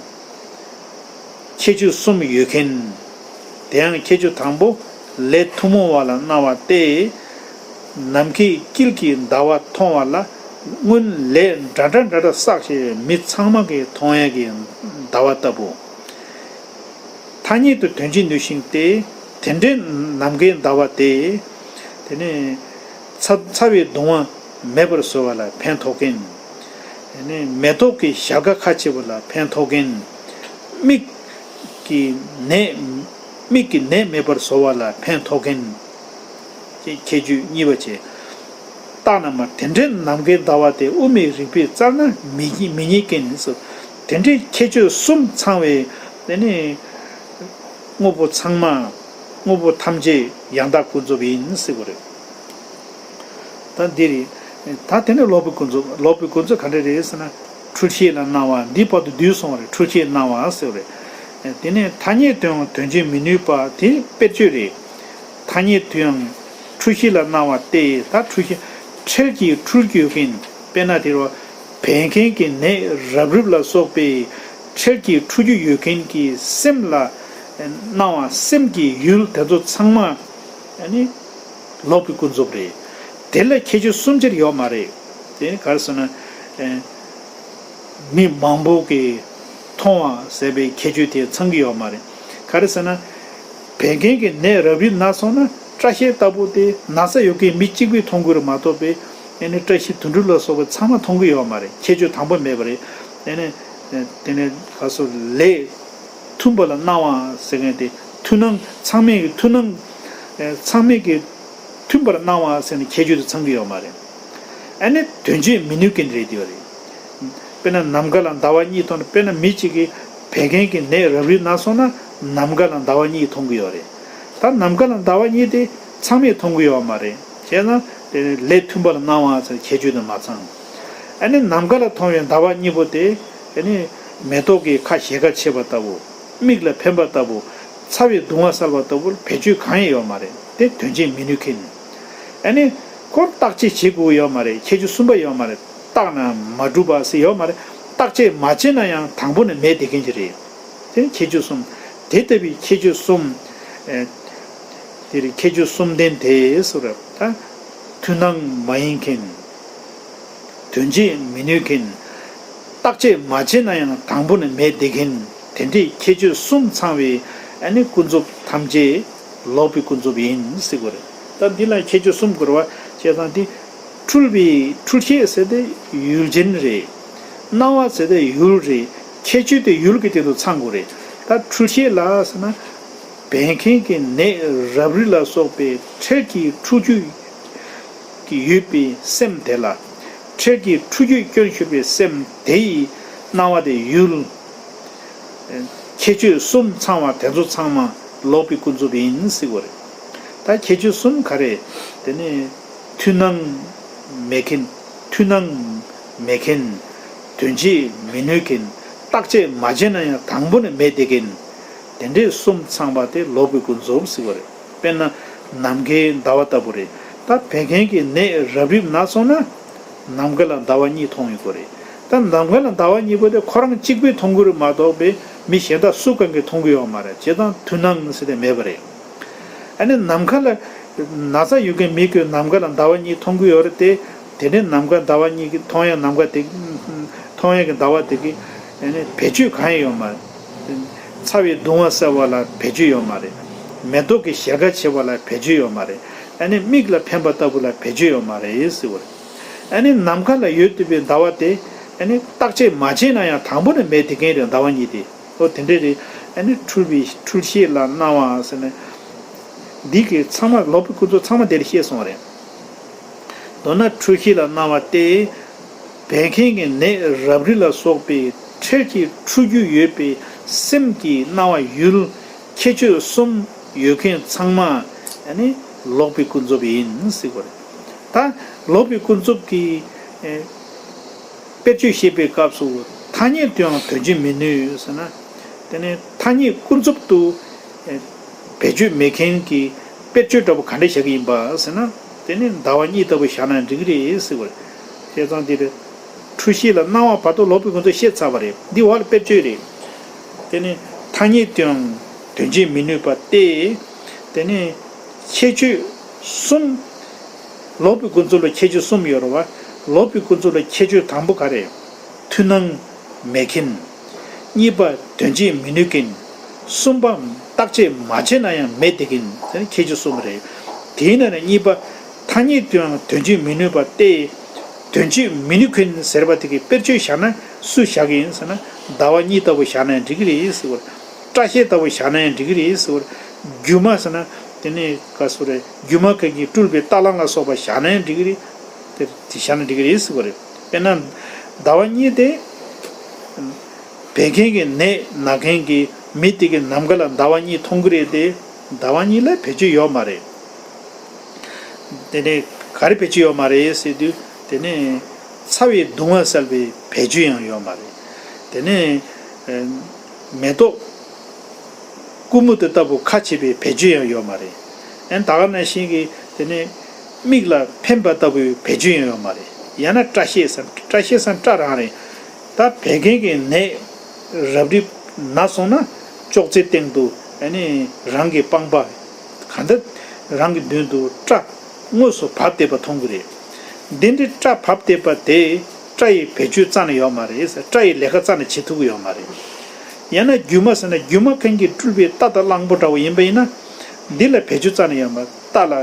ཁྱད་ཆོས་གསུམ་ཡོད་མཁན། དེ་ཡང་ཁྱད་ཆོས་དང་པོ་ལས་ཐུན་མོང་བ་ལ་སྣང་བ་སྟེ། ནམ་མཁའི་དཀྱིལ་གྱི་ཟླ་བ་མཐོང་བ་ལ་སྔོན་ལས་འདྲ་འདྲ་འདྲ་འདྲ་བསགས་ཞེས་མི་ཚང་མ་གིས་མཐོང་ཡག་གི་ཟླ་བ་ལྟ་བུ། ཐ་སྙད་དུ་དོན་བྱེད་ནུས་ཤིང་སྟེ། དེ་འདྲའི་ནམ་མཁའི་ཟླ་བ་སྟེ། དེ་ནས་ཚ་ཚ་བའི་གདུང་བ་མེད་པར་བཟོ་བ་ལ་ཕན་ཐོགས་མཁན། དེ་ནས་མེ་ཏོག་གི་ཞལ་ཁ་ཁ་ཕྱེ་བ་ལ་ཕན་ཐོགས་མཁན། མིག་གི་ནད་མིག་གི་ནད་མེད་པར་བཟོ་བ་ལ་ཕན་ཐོགས་མཁན། ཅེས་ཁྱད་ཆོས་གཉིས་པ་བྱས། བརྟགས་ན་མ་དེ་འདྲའི་ནམ་མཁའི་ཟླ་བ་དེ་དབུ་མའི་རིགས་པས་བཙལ་ན་མི་རྙེད་མི་རྙེད་མཁན་ཡིན་ཟེར། དེ་འདྲའི་ཁྱད་ཆོས་གསུམ་ཚང་བའི་དེ་ནི་དངོས་པོ་ཚང་མ་དངོས་པོ་ཐམས་ཅད་ཡང་དག་ཀུན་རྫོབ་ཡིན་ཟེར་བ་རེད། ད་འདི་རེད། ད་དེ་ནི་ལོག་པའི་ཀུན་རྫོབ། ལོག་པའི་ཀུན་རྫོབ་ག་འདྲ་རེད་ཟེར་ན། འཁྲུལ་ཤེས་ལ་སྣང་བ། འདི་བར་དུ་བསྡུས་སོང་བ་རེད། འཁྲུལ་ཤེས་སྣང་བ་ཟེར་བ་རེད། དེ་ནས་ཐ་སྙད་དུའང་དོན་བྱེད་མི་ནུས་པ་དེ་དཔེར་བརྗོད་རེད། ཐ་སྙད་དུའང་འཁྲུལ་ཤེས་ལ་སྣང་བ་སྟེ། ད་འཁྲུལ་ཤེས་འཕྲལ་གྱི་འཁྲུལ་རྒྱུ་ཡོད་མཁན། དཔེར་ན་དེ་རུ་བད་ཀན་གྱི་ནད་རབ་རིབ་ལ་སོགས་པའི་འཕྲལ་གྱི་འཁྲུལ་རྒྱུ་ཡོད་མཁན་གྱི་སེམས་ལ་སྣང་བ། སེམས་ཀྱི་ཡུལ་དེ་ཚོ་ཚང་མ་ནི་ལོག་པའི་ཀུན་རྫོབ་རེད། དེ་ལ་ཁྱད་ཆོས་གསུམ་ཅིག་ཡོད་མ་རེད། དེ་ནི་ག་རེ་ཟེར་ན། མི་མང་པོ་གིས་མཐོང་བ་ཟེར་བའི་ཁྱད་ཆོས་དེ་ཚང་གི་ཡོད་མ་རེད། ག་རེ་ཟེར་ན། བད་ཀན་གྱི་ནད་རབ་རིབ་ན་སོང་ན་སྐྲ་ཤད་ལྟ་བུ་དེ་ན་ཚ་ཡོད་མཁན་མི་གཅིག་པུས་མཐོང་གི་རེད་མ་གཏོགས་པའི་ཨེ་ནི་བཀྲ་ཤིས་དོན་གྲུབ་ལ་སོགས་པ་ཚང་མ་མཐོང་གི་ཡོད་མ་རེད། ཁྱད་ཆོས་དང་པོ་མེད་པ་རེད། ཨེ་ནི་དེ་ནས་ག་སོ་ལས་མཐུན་པ་ལ་སྣང་བ་ཟེར་མཁན་དེ་མཐུན་སྣང་ཚང་མས་ཀྱི་མཐུན་སྣང་ཚང་མས་ཀྱི་མཐུན་པར་སྣང་བ་ཟེར་ནས་ཁྱད་ཆོས་དེ་ཚང་གི་ཡོད་མ་རེད། ཨ་ནི་དོན་བྱེད་མི་ནུས་མཁན་རེད་དེ་ཡོད་རེད། དཔེར་ན་ནམ་མཁའ་ལ་ཟླ་བ་གཉིས་མཐོང་ན། དཔེར་ན་མི་གཅིག་གིས་བད་ཀན་གྱི་ནད་རབ་རིབ་ན་སོང་ན་ནམ་མཁའ་ལ་ཟླ་བ་གཉིས་མཐོང་གི་ཡོད་རེད། ད་ནམ་མཁའ་ལ་ཟླ་བ་གཉིས་དེ་ཚང་མས་མཐོང་གི་ཡོད་མ་རེད། བྱས་ན་དེ་ལས་མཐུན་པ་ལ་སྣང་བ་ཟེར་ཁྱད་ཆོས་དེ་མ་ཚང་། ཨ་ནི་ནམ་མཁའ་ལ་མཐོང་བའི་ཟླ་བ་གཉིས་པོ་དེ་ཨ་ནི་མེ་ཏོག་གི་ཁ་ཞལ་ཁ་ཕྱེ་བ་ལྟ་བུ། མིག་ལ་ཕན་པ་ལྟ་བུ། ཚ་བའི་གདུང་བ་སེལ་བ་ལྟ་བུར་བེད་སྤྱོད་གང་ཡང་ཡོད་མ་རེད། དེ་དོན་བྱེད་མི་ནུས་མཁན། ཨ་ནི་ཁོར་བརྟག་དཔྱད་བྱེད་དགོས་ཡོད་མ་རེད། ཁྱད་ཆོས་གསུམ་པ་ཡོད་མ་རེད། བརྟགས་ན་མ་གྲུབ་པ་ཟེར་ཡོད་མ་རེད། བརྟག་དཔྱད་མ་བྱས་ན་ཡང་དང་པོ་ནས་མེད་བསྡད་མཁན་ཅིག་རེད། དེ་ཁྱད་ཆོས་གསུམ། དེ་ལྟ་བུའི་ཁྱད་ཆོས་གསུམ། ཨེ། དེ་རིང་ཁྱད་ཆོས་གསུམ་ལྡན་དེ་སུ་རེད། ད་མཐུན་སྣང་མ་ཡིན་མཁན། དོན་བྱེད་མི་ནུས་མཁན། བརྟག་དཔྱད་མ་བྱས་ན་ཡང་དང་པོ་ནས་མེད་བསྡད་མཁན། དེ་འདྲའི་ཁྱད་ཆོས་གསུམ་ཚང་བའི་ཨ་ནི་ཀུན་རྫོབ་ཐམས་ཅད་ལོག་པའི་ཀུན་རྫོབ་ཡིན་ཟེར་དགོས་རེད། ད་འདི་ལ་ཁྱད་ཆོས་གསུམ་དགོས་རེད་བ། བྱས་ཙང་འདི་འཁྲུལ་པའི་འཁྲུལ་ཤེས་ཟེར་དེ་ཡུལ་ཅན་རེད། སྣང་བ་ཟེར་དེ་ཡུལ་རེད། ཁྱད་ཆོས་དེ་ཡུལ་གྱི་སྟེང་དུ་ཚང་དགོས་རེད། ད་འཁྲུལ་ཤེས་ལ་ཟེར་ན། བད་ཀན་གྱི་ནད་རབ་རིབ་ལ་སོགས་པའི་འཕྲལ་གྱི་འཁྲུལ་རྒྱུ་ཡོད་པའི་སེམས་དེ་ལ། འཕྲལ་གྱི་འཁྲུལ་རྒྱུའི་སྐྱོན་ཤོར་བའི་སེམས་དེ་ཡི་སྣང་བ་དེ་ཡུལ། ཁྱད་ཆོས་གསུམ་ཚང་བ་དེ་ཚོ་ཚང་མ་ལོག་པའི་ཀུན་རྫོབ་ཡིན་ཟེར་དགོས་རེད། ད་ཁྱད་ཆོས་གསུམ་ག་རེ། དེ་ནི་མཐུན་སྣང་མེད་མཁན། མཐུན་སྣང་མེད་མཁན། དོན་བྱེད་མི་ནུས་མཁན། བརྟག་དཔྱད་མ་བྱས་ན་ཡང་དང་པོ་ནས་མེད་བསྡད་མཁན། དེ་འདྲའི་གསུམ་ཚང་པ་དེ་ལོག་པའི་ཀུན་རྫོབ་ཟེར་བ་རེད། དཔེར་ན་ནམ་མཁའི་ཟླ་བ་ལྟ་བུ་རེད། ད་བད་ཀན་གྱི་ནད་རབ་རིབ་ན་སོང་ན་ནམ་མཁའ་ལ་ཟླ་བ་གཉིས་མཐོང་ཡོད་དགོས་རེད། ད་ནམ་མཁའ་ལ་ཟླ་བ་གཉིས་པོ་དེ་ཁོ་རང་གཅིག་པུས་མཐོང་གི་རེད་མ་གཏོགས་པའི་མི་གཞན་དག་སུ་གང་གིས་མཐོང་གི་ཡོད་མ་རེད། བྱས་ཙང་མཐུན་སྣང་ཟེར་དེ་མེད་པ་རེད། ཨ་ནི་ནམ་མཁའ་ལ་ན་ཚ་ཡོད་མཁན་མི་གིས་ནམ་མཁའ་ལ་ཟླ་བ་གཉིས་མཐོང་གི་ཡོད་རེད་དེ། དེ་འདྲའི་ནམ་མཁའ་ཟླ་བ་གཉིས་ཀྱི་མཐོང་ཡས་ནམ་མཁའ་དེ་མཐོང་ཡས་ཀྱི་ཟླ་བ་དེ་གི་ཨ་ནི་བེད་སྤྱོད་གང་ཡང་ཡོད་མ་རེད། ཚ་བའི་གདུང་བ་སེལ་བ་ལ་བེད་སྤྱོད་ཡོད་མ་རེད། མེ་ཏོག་གི་ཞལ་དཀར་བྱེད་པ་ལ་བེད་སྤྱོད་ཡོད་མ་རེད། ཨ་ནི་མིག་ལ་ཕན་པ་ལྟ་བུ་ལ་བེད་སྤྱོད་ཡོད་མ་རེད་ཟེར་བ་རེད། ཨ་ནི་ནམ་མཁའ་ལ་ཡོད་བསྡད་པའི་ཟླ་བ་དེ་ཨ་ནི་བརྟག་དཔྱད་མ་བྱས་ན་ཡང་དང་པོ་ནས་མེད་བསྡད་མཁན་རེད་ཟླ་བ་གཉིས་དེ། ཨོ་དེ་འདྲ་རེད། ཨ་ནི་འཁྲུལ་པའི་འཁྲུལ་ཤེས་ལ་སྣང་བ་ཟེར་ནས། འདི་གི་ཚང་མ་ལོག་པའི་ཀུན་རྫོབ་ཚང་མ་དེ་ལ་བཤད་སོང་བ་རེད། མདོར་ན་འཁྲུལ་ཤེས་ལ་སྣང་བ་སྟེ། བད་ཀན་གྱི་ནད་རབ་རིབ་ལ་སོགས་པའི་འཕྲལ་གྱི་འཁྲུལ་རྒྱུ་ཡོད་པའི་སེམས་ཀྱི་སྣང་བ་ཡུལ་ཁྱད་ཆོས་གསུམ་ཡོད་མཁན་ཚང་མ་ཨ་ནི་ལོག་པའི་ཀུན་རྫོབ་ཡིན་ཟེར་བ་རེད། ད་ལོག་པའི་ཀུན་རྫོབ་ཀྱི་ཨེ། དཔེར་བརྗོད་བཤད་པའི་སྐབས་སུ་ཐ་སྙད་དུའང་དོན་བྱེད་མི་ནུས་ཟེར་ན། དེ་ནི་ཐ་སྙད་ཀུན་རྫོབ་ཏུ་བེད་སྤྱོད་མེད་མཁན་གྱི་དཔེར་བརྗོད་འདྲ་པོ་ག་འདྲ་བྱ་གི་ཡིན་པ་ཟེར་ན། དེ་ནི་ཟླ་བ་གཉིས་ལྟ་བུ་བཞག་ན་འགྲིག་གི་རེད་ཟེར་བ་རེད། བྱས་ཙང་འདིར་འཁྲུལ་ཤེས་ལ་སྣང་བ་བར་དུ་ལོག་པའི་ཀུན་རྫོབ་བཤད་ཚར་བ་རེད། འདི་བར་ལ་དཔེར་བརྗོད་རེད། དེ་ནི་ཐ་སྙད་དུའང་དོན་བྱེད་མི་ནུས་པ་སྟེ། དེ་ནི་ཁྱད་ཆོས་གསུམ། ལོག་པའི་ཀུན་རྫོབ་ལ་ཁྱད་ཆོས་གསུམ་ཡོད་རེད་བ། ལོག་པའི་ཀུན་རྫོབ་ལ་ཁྱད་ཆོས་དང་པོ་ག་རེ། མཐུན་སྣང་མེད་མཁན། གཉིས་པ་དོན་བྱེད་མི་ནུས་མཁན། གསུམ་པ་བརྟག་དཔྱད་མ་བྱས་ན་ཡང་མེད་བསྡད་མཁན། དེ་ནི་ཁྱད་ཆོས་གསུམ་རེད། དེའི་ནང་ནས་གཉིས་པ་ཐ་སྙད་དུའང་དོན་བྱེད་མི་ནུས་པ་སྟེ། དོན་བྱེད་མི་ནུས་མཁན་ཟེར་བ་དེ་གི་དཔེར་བརྗོད་བཞག་ན་སུ་བཞག་གི་ཡིན་ཟེར་ན། ཟླ་བ་གཉིས་ལྟ་བུ་བཞག་ན་འགྲིག་གི་རེད་ཟེར་བ། སྐྲ་ཤད་ལྟ་བུ་བཞག་ན་ཡང་འགྲིག་གི་རེད་ཟེར་བ། སྒྱུ་མ་ཟེར་ན་དེ་ནི་ག་སུ་རེད། སྒྱུ་མ་མཁན་གྱིས་སྤྲུལ་པའི་རྟ་གླང་ལ་སོགས་པ་བཞག་ན་ཡང་འགྲིག་གི་རེད། དེ་དེ་བཞག་ན་འགྲིག་གི་རེད་ཟེར་བ་རེད། དཔེར་ན་ཟླ་བ་གཉིས་དེ་བད་ཀན་གྱི་ནད་ན་མཁན་གྱི་མི་དེ་གི་ནམ་མཁའ་ལ་ཟླ་བ་གཉིས་མཐོང་གི་རེད་དེ། ཟླ་བ་གཉིས་ལ་བེད་སྤྱོད་ཡོད་མ་རེད། དེ་ནས་ག་རེ་བེད་སྤྱོད་ཡོད་མ་རེད་ཟེར་དུས། དེ་ནས་ཚ་བའི་གདུང་བ་སེལ་བའི་བེད་སྤྱོད་ཡང་ཡོད་མ་རེད། དེ་ནས་ཨེ་མེ་ཏོག་ཀུ་མུ་ཏ་ལྟ་བུ་ཁ་ཕྱེ་བའི་བེད་སྤྱོད་ཡང་ཡོད་མ་རེད། ཨེ་ད་ག་ནང་བཞིན་གྱི་དེ་ནས་མིག་ལ་ཕན་པ་ལྟ་བུའི་བེད་སྤྱོད་ཡང་ཡོད་མ་རེད། ཡང་ན་སྐྲ་ཤད་ཟེར། སྐྲ་ཤད་ཟེར་སྐྲ་རང་རེད། ད་བད་ཀན་གྱི་ནད་རབ་རིབ་ན་སོང་ན་ཅོག་ཙེ་སྟེང་དུ་ཨ་ནི་རང་གི་པང་པ་གང་ལྟར་རང་གི་མདུན་དུ་སྐྲ་དངོས་སུ་བབས་བསྡད་པ་མཐོང་གི་རེད། འདི་འདྲའི་སྐྲ་བབས་བསྡད་པ་དེ་སྐྲ་ཡི་བེད་སྤྱོད་རྩ་ནས་ཡོད་མ་རེད། སྐྲ་ཡི་ལས་ཀ་རྩ་ནས་བྱེད་ཐུབ་ཀྱི་ཡོད་མ་རེད། ཡང་ན་སྒྱུ་མ་ཟེར་ན་སྒྱུ་མ་མཁན་གྱིས་སྤྲུལ་པའི་རྟ་དང་གླང་པོ་འདྲ་བོ་ཡིན་པ་ཡིན་ན། འདི་ལ་བེད་སྤྱོད་རྩ་ནས་ཡོད་མ་རེད། རྟ་ལ་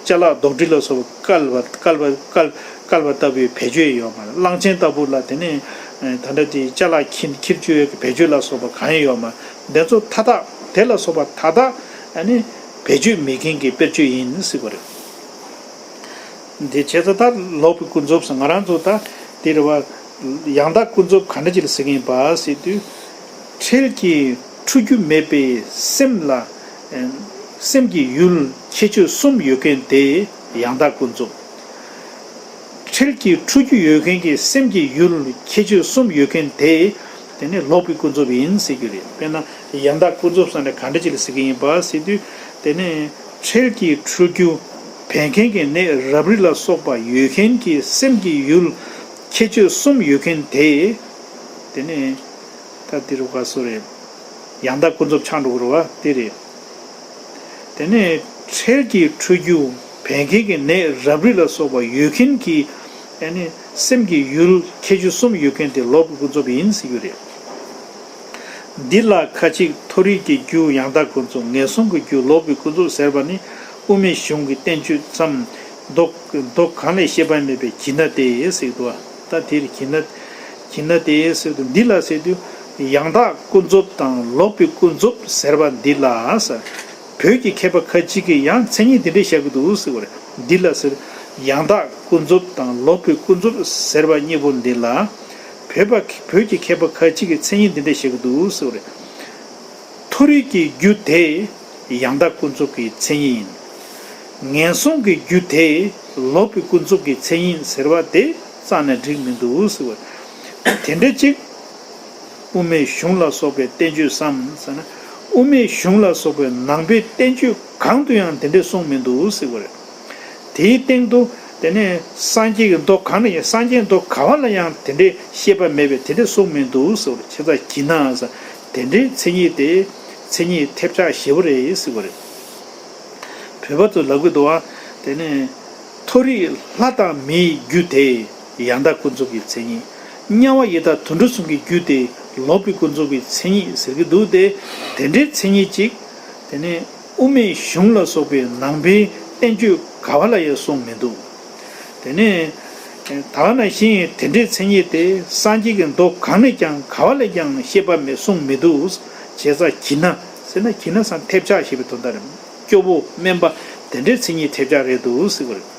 ཅ་ལག་རྡོག་སྒྲིལ་ལ་སོགས་པ་བཀལ་བ་བཀལ་བ་བཀལ་བཀལ་བ་ལྟ་བུའི་བེད་སྤྱོད་ཡོད་མ་རེད། གླང་ཆེན་ལྟ་བུ་ལ་དེ་ནས་ད་ལྟ་དེ་ཅ་ལག་འཁྱེར་འཁྱེར་བཅུག་ཡས་ཀྱི་བེད་སྤྱོད་ལ་སོགས་པ་གང་ཡང་ཡོད་མ་རེད། འདི་ཚོ་མཐའ་དག་དེ་ལ་སོགས་པ་མཐའ་དག་ཨ་ནི་བེད་སྤྱོད་མེད་མཁན་གྱི་དཔེར་བརྗོད་ཡིན་ཟེར་བ་རེད། འདི་བྱས་ཙང་ད་ལོག་པའི་ཀུན་རྫོབ་ཟེར་ང་རང་ཚོ་ད་དེ་རེད་བ། ཡང་དག་ཀུན་རྫོབ་ག་འདྲ་ཅིག་ལ་ཟེར་གྱི་ཡིན་པ་ཟེར་དུས། འཕྲལ་གྱི་འཁྲུལ་རྒྱུ་མེད་པའི་སེམས་ལ། སེམས་ཀྱི་ཡུལ་ཁྱད་ཆོས་གསུམ་ཡོད་མཁན་དེ་ཡང་དག་ཀུན་རྫོབ། འཕྲལ་གྱི་འཁྲུལ་རྒྱུ་ཡོད་མཁན་གྱི་སེམས་ཀྱི་ཡུལ་ཁྱད་ཆོས་གསུམ་ཡོད་མཁན་དེ། དེ་ནི་ལོག་པའི་ཀུན་རྫོབ་ཡིན་ཟེར་རྒྱུ་རེད། དཔེར་ན་ཡང་དག་ཀུན་རྫོབ་ཟེར་ནས་ག་འདྲ་ཅིག་ལ་ཟེར་གྱི་ཡིན་པ་ཟེར་དུས། དེ་ནི་འཕྲལ་གྱི་འཁྲུལ་རྒྱུ་བད་ཀན་གྱི་ནད་རབ་རིབ་ལ་སོགས་པ་ཡོད་མཁན་གྱི་སེམས་ཀྱི་ཡུལ་ཁྱད་ཆོས་གསུམ་ཡོད་མཁན་དེ། དེ་ནི་ད་དེ་རུ་ག་སོ་རེད། ཡང་དག་ཀུན་རྫོབ་ཆགས་འགྲོ་གི་རེད་བ། དེ་རེད། དེ་ནས་འཕྲལ་གྱི་འཁྲུལ་རྒྱུ་བད་ཀན་གྱི་ནད་རབ་རིབ་ལ་སོགས་པ་ཡོད་མཁན་གྱི་ཨ་ནི་སེམས་ཀྱི་ཡུལ་ཁྱད་ཆོས་གསུམ་ཡོད་མཁན་དེ་ལོག་པའི་ཀུན་རྫོབ་ཡིན་ཟེར་རྒྱུ་རེད། འདི་ལ་ཁ་ཅིག་མཐོ་རིས་ཀྱི་རྒྱུ་ཡང་དག་ཀུན་རྫོབ། ངན་སོང་གི་རྒྱུ་ལོག་པའི་ཀུན་རྫོབ་ཟེར་བ་ནི་དབུ་མའི་གཞུང་གི་བསྟན་བཅོས་ཙམ། མདོ་མདོ་གང་ལས་བཤད་པ་མེད་པའི་གྱི་ན་སྟེ་ཟེར་འདུག་ད་དེར་གྱི་ན་གྱི་ན་སྟེ་ཟེར་དུས་འདི་ལ་ཟེར་དུས་ཡང་དག་ཀུན་རྫོབ་དང་ལོག་པའི་ཀུན་རྫོབ་ཟེར་བ་འདི་ལ་ཟེར། བོད་ཀྱི་མཁས་པ་ཁ་ཅིག་གིས་ཡང་མཚན་ཉིད་འདི་འདྲ་བཞག་གི་འདུག་ཟེར་བ་རེད། འདི་ལ་ཟེར། ཡང་དག་ཀུན་རྫོབ་དང་ལོག་པའི་ཀུན་རྫོབ་ཟེར་བ་གཉིས་པོ་འདི་ལ། བོད་པ་བོད་ཀྱི་མཁས་པ་ཁ་ཅིག་གིས་མཚན་ཉིད་འདི་འདྲ་བཞག་གི་འདུག་ཟེར་བ་རེད། མཐོ་རིས་ཀྱི་རྒྱུ་དེ་ཡང་དག་ཀུན་རྫོབ་ཀྱི་མཚན་ཉིད་ཡིན། ངན་སོང་གི་རྒྱུ་དེ་ལོག་པའི་ཀུན་རྫོབ་ཀྱི་མཚན་ཉིད་ཟེར་བ་དེ་རྩ་ནས་འགྲིག་མི་འདུག་ཟེར་བ། དེ་འདྲ་ཅིག་དབུ་མའི་གཞུང་ལ་སོགས་པའི་བསྟན་བཅོས་སམ་ཟེར་ན། དབུ་མའི་གཞུང་ལ་སོགས་པའི་ནང་པའི་བསྟན་བཅོས་གང་དུ་ཡང་དེ་འདྲ་གསུངས་མི་འདུག་ཟེར་བ་རེད། དེའི་སྟེང་དུ་དེ་ནས་སངས་རྒྱས་ཀྱི་མདོ་གང་ལ་ཡང་སངས་རྒྱས་མདོ་ག་བ་ལ་ཡང་དེ་འདྲའི་བཤད་པ་མེད་པས་དེ་འདྲ་གསུངས་མི་འདུག་ཟེར་བ་རེད། བྱས་ཙང་གྱི་ན་ཟེར་དེ་འདྲའི་མཚན་ཉིད་དེ་མཚན་ཉིད་ཐེབས་ཆག་ཞེ་པོ་རེད་ཟེར་བ་རེད། བོད་པ་ཚོས་ལབ་ཀྱི་འདུག་བ། དེ་ནས་ མཐོ་རིས་ལྷ་དང་མིའི་རྒྱུ་དེ་ཡང་དག་ཀུན་རྫོབ་ཀྱི་མཚན་ཉིད། དམྱལ་བ་ཡི་དྭགས་དུད་འགྲོ་གསུམ་གྱི་རྒྱུ་དེ་ལོག་པའི་ཀུན་རྫོབ་ཀྱི་མཚན་ཉིད་ཟེར་གྱི་འདུག་སྟེ། དེ་འདྲའི་མཚན་ཉིད་ཅིག་དེ་ནས་དབུ་མའི་གཞུང་ལ་སོགས་པའི་ནང་པའི་བསྟན་བཅོས་ག་བ་ལ་ཡང་གསུངས་མི་འདུག་དེ་ནས་ད་ག་ནང་བཞིན་དེ་འདྲའི་མཚན་ཉིད་དེ་སངས་རྒྱས་ཀྱི་མདོ་གང་ནས་ཀྱང་ག་བ་ལས་ཀྱང་བཤད་པ་མེད་གསུངས་མི་འདུག་བྱས་ཙང་གྱི་ན་ཟེར་ན་གྱི་ན་སམ་ཐེབས་ཆག་ཞེས་པའི་དོན་དག་རེད། སྐྱོ་བོ་དམན་པ་དེ་འདྲའི་མཚན་ཉིད་ཐེབས་ཆག་རེད་འདུག་ཟེར་བ་རེད།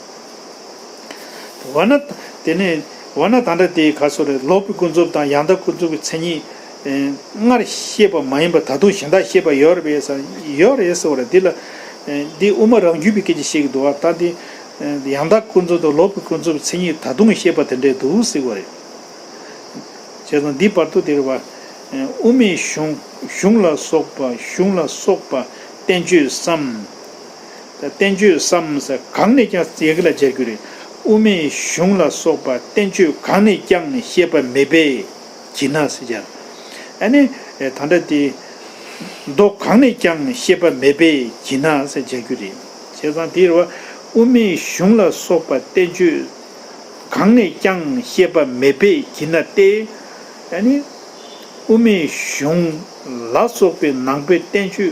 འོ་ན། དེ་ནས་འོ་ན་ད་ལྟ་དེའི་ཁ་སོ་རེད། ལོག་པའི་ཀུན་རྫོབ་དང་ཡང་དག་ཀུན་རྫོབ་ཀྱི་མཚན་ཉིད་ཨེ་སྔར་བཤད་པ་མ་ཡིན་པ་ད་དུང་གཞན་དག་བཤད་པ་ཡོད་རེད་པས་ས་ཡོད་རེད་ཟེར་བ་རེད། འདི་ལ་ཨེ་འདི་དབུ་མ་རང་རྒྱུད་པའི་སྐད་ཆ་བཤད་ཀྱི་འདུག་བ། ད་འདི་ཨེ་ཡང་དག་ཀུན་རྫོབ་དང་ལོག་པའི་ཀུན་རྫོབ་ཀྱི་མཚན་ཉིད་ད་དུང་བཤད་པ་དེ་འདྲས་འདུག་ཟེར་བ་རེད། བྱས་ཙང་འདི་བར་དུ་དེ་རེད་བ། དབུ་མའི་གཞུང་གཞུང་ལ་སོགས་པ་གཞུང་ལ་སོགས་པ་བསྟན་བཅོས་སམ། ད་བསྟན་བཅོས་སམ་ཟེར་གང་ནས་ཀྱང་ཟེར་གི་ལ་སྦྱར་རྒྱུ་རེད། དབུ་མའི་གཞུང་ལ་སོགས་པ་བསྟན་བཅོས་གང་ནས་ཀྱང་བཤད་པ་མེད་པས་གྱི་ན་ཟེར་སྦྱར། ཨ་ནི་ད་ལྟ་དེ་མདོ་གང་ནས་ཀྱང་བཤད་པ་མེད་པས་གྱི་ན་ཟེར་སྦྱར་རྒྱུ་རེད། བྱས་ཙང་དེ་རེད་བ། དབུ་མའི་གཞུང་ལ་སོགས་པ་བསྟན་བཅོས་གང་ནས་ཀྱང་བཤད་པ་མེད་པས་གྱི་ན་སྟེ། ཨ་ནི། དབུ་མའི་གཞུང་ལ་སོགས་པའི་ནང་པའི་བསྟན་བཅོས་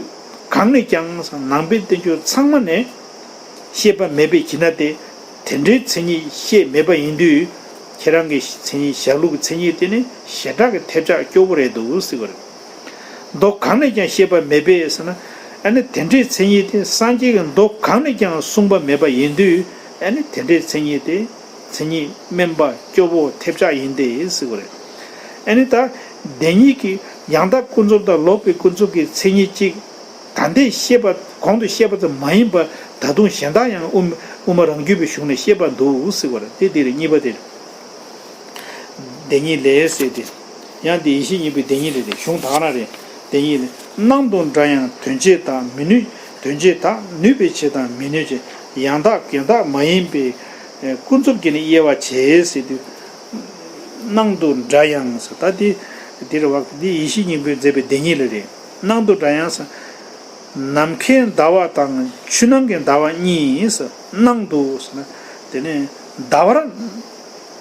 གང་ནས་ཀྱང་ནང་པའི་བསྟན་བཅོས་ཚང་མ་ནས་བཤད་པ་མེད་པས་གྱི་ན་སྟེ། དེ་འདྲའི་མཚན་ཉིད་བཤད་མེད་པ་ཡིན་དུས། ཁྱེད་རང་གི་མཚན་ཉིད་ཞབས་ལུགས་ཀྱི་མཚན་ཉིད་དེ་ནི་ཞེ་དྲག་གི་ཐེབས་ཆག་སྐྱོ་པོ་རེད་འདུག་ཟེར་བ་རེད། མདོ་གང་ནས་ཀྱང་བཤད་པ་མེད་པས་ཟེར་ན། ཨ་ནི་དེ་འདྲའི་མཚན་ཉིད་དེ་སངས་རྒྱས་ཀྱི་མདོ་གང་ནས་ཀྱང་གསུངས་པ་མེད་པ་ཡིན་དུས། ཨ་ནི་དེ་འདྲའི་མཚན་ཉིད་དེ་མཚན་ཉིད་དམན་པ་སྐྱོ་བོ་ཐེབས་ཆག་ཡིན་ཏེ་ཟེར་བ་རེད། ཨ་ནི་ད་བདེན་གཉིས་ཀྱི་ཡང་དག་ཀུན་རྫོབ་དང་ལོག་པའི་ཀུན་རྫོབ་ཀྱི་མཚན་ཉིད་གཅིག་ད་ལྟའི་བཤད་པ་གོང་དུ་བཤད་པ་ཙམ་མ་ཡིན་པར་ད་དུང་གཞན་དག་ཡང་དབུ་དབུ་མ་རང་རྒྱུད་པའི་གཞུང་ནས་བཤད་པ་འདུག་ཟེར་བ་རེད། དེ་དེ་རེད། གཉིས་པ་དེ་རེད། བདེན་གཉིས་ལས་ཟེར་ཏེ། ཡང་དེ་ཡེ་ཤེས་གཉིས་པོའི་བདེན་གཉིས་ལས་ཏེ་གཞུང་དག་རང་རེད། བདེན་གཉིས་ལས། སྣང་དུ་འདྲ་ཡང་དོན་བྱེད་དག་མི་ནུས། དོན་བྱེད་དག་ནུས་པའི་ཕྱིར་དང་མི་ནུས་ཕྱིར། ཡང་དག་ཡང་དག་མ་ཡིན་པའི་ཀུན་རྫོབ་ཀྱིས་ནི་དབྱེ་བ་བྱེད་ཟེར་དུས། སྣང་དུ་འདྲ་ཡང་ཟེར་ད་དེ། དེ་རེད་བ། འདི་ཡེ་ཤེས་གཉིས་པོས་མཛད་པའི་བདེན་གཉིས་ལས་རེད། སྣང་དུ་འདྲ་ཡང་ཟེར། ནམ་མཁའི་ཟླ་བ་དང་ཆུ་ནང་གི་ཟླ་བ་གཉིས་སུ་སྣང་དུ་ཟེར་ན། དེ་ནས་ཟླ་བར་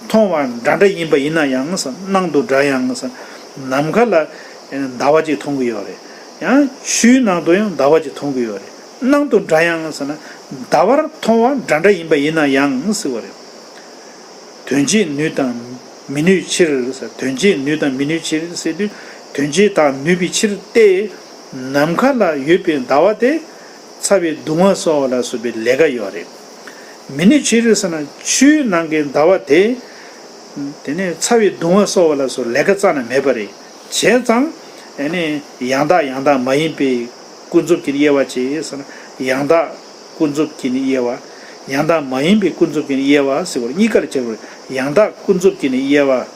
མཐོང་བ་འདྲ་འདྲ་ཡིན་པ་ཡིན་ན་ཡང་ཟེར། སྣང་དུ་འདྲ་ཡང་ཟེར། ནམ་མཁའ་ལ་ཟླ་བ་གཅིག་མཐོང་གི་ཡོད་རེད། ཡང་ཆུའི་ནང་དུ་ཡང་ཟླ་བ་གཅིག་མཐོང་གི་ཡོད་རེད། སྣང་དུ་འདྲ་ཡང་ཟེར་ན། ཟླ་བར་མཐོང་བ་འདྲ་འདྲ་ཡིན་པ་ཡིན་ན་ཡང་ཟེར་བ་རེད། དོན་བྱེད་ནུས་དང་མི་ནུས་ཕྱིར་ཟེར། དོན་བྱེད་ནུས་དང་མི་ནུས་ཕྱིར་ཟེར་དུས། དོན་བྱེད་དག་ནུས་པའི་ཕྱིར་ཏེ། ནམ་མཁའ་ལ་ཡོད་པའི་ཟླ་བ་དེ་ཚ་བའི་གདུང་བ་གསོ་བ་ལ་སོགས་པའི་ལས་ཀ་ཡོད་རེད། མི་ནུས་ཕྱིར་ཟེར་ན་ཆུའི་ནང་གི་ཟླ་བ་དེ། དེ་ནས་ཚ་བའི་གདུང་བ་གསོ་བ་ལ་སོགས་ལས་ཀ་རྩ་ནས་མེད་པ་རེད། བྱས་ཙང་། ཨ་ནི་ཡང་དག་ཡང་དག་མ་ཡིན་པའི་ཀུན་རྫོབ་ཀྱི་དབྱེ་བ་བྱས་ཟེར་ན། ཡང་དག་ཀུན་རྫོབ་ཀྱི་ནི་དབྱེ་བ། ཡང་དག་མ་ཡིན་པའི་ཀུན་རྫོབ་ཀྱི་ནི་དབྱེ་བ་ཟེར་བར་གཉིས་ཀ་ལ་བྱེད་དགོས། ཡང་དག་ཀུན་རྫོབ་ཀྱི་ནི་དབྱེ་བ།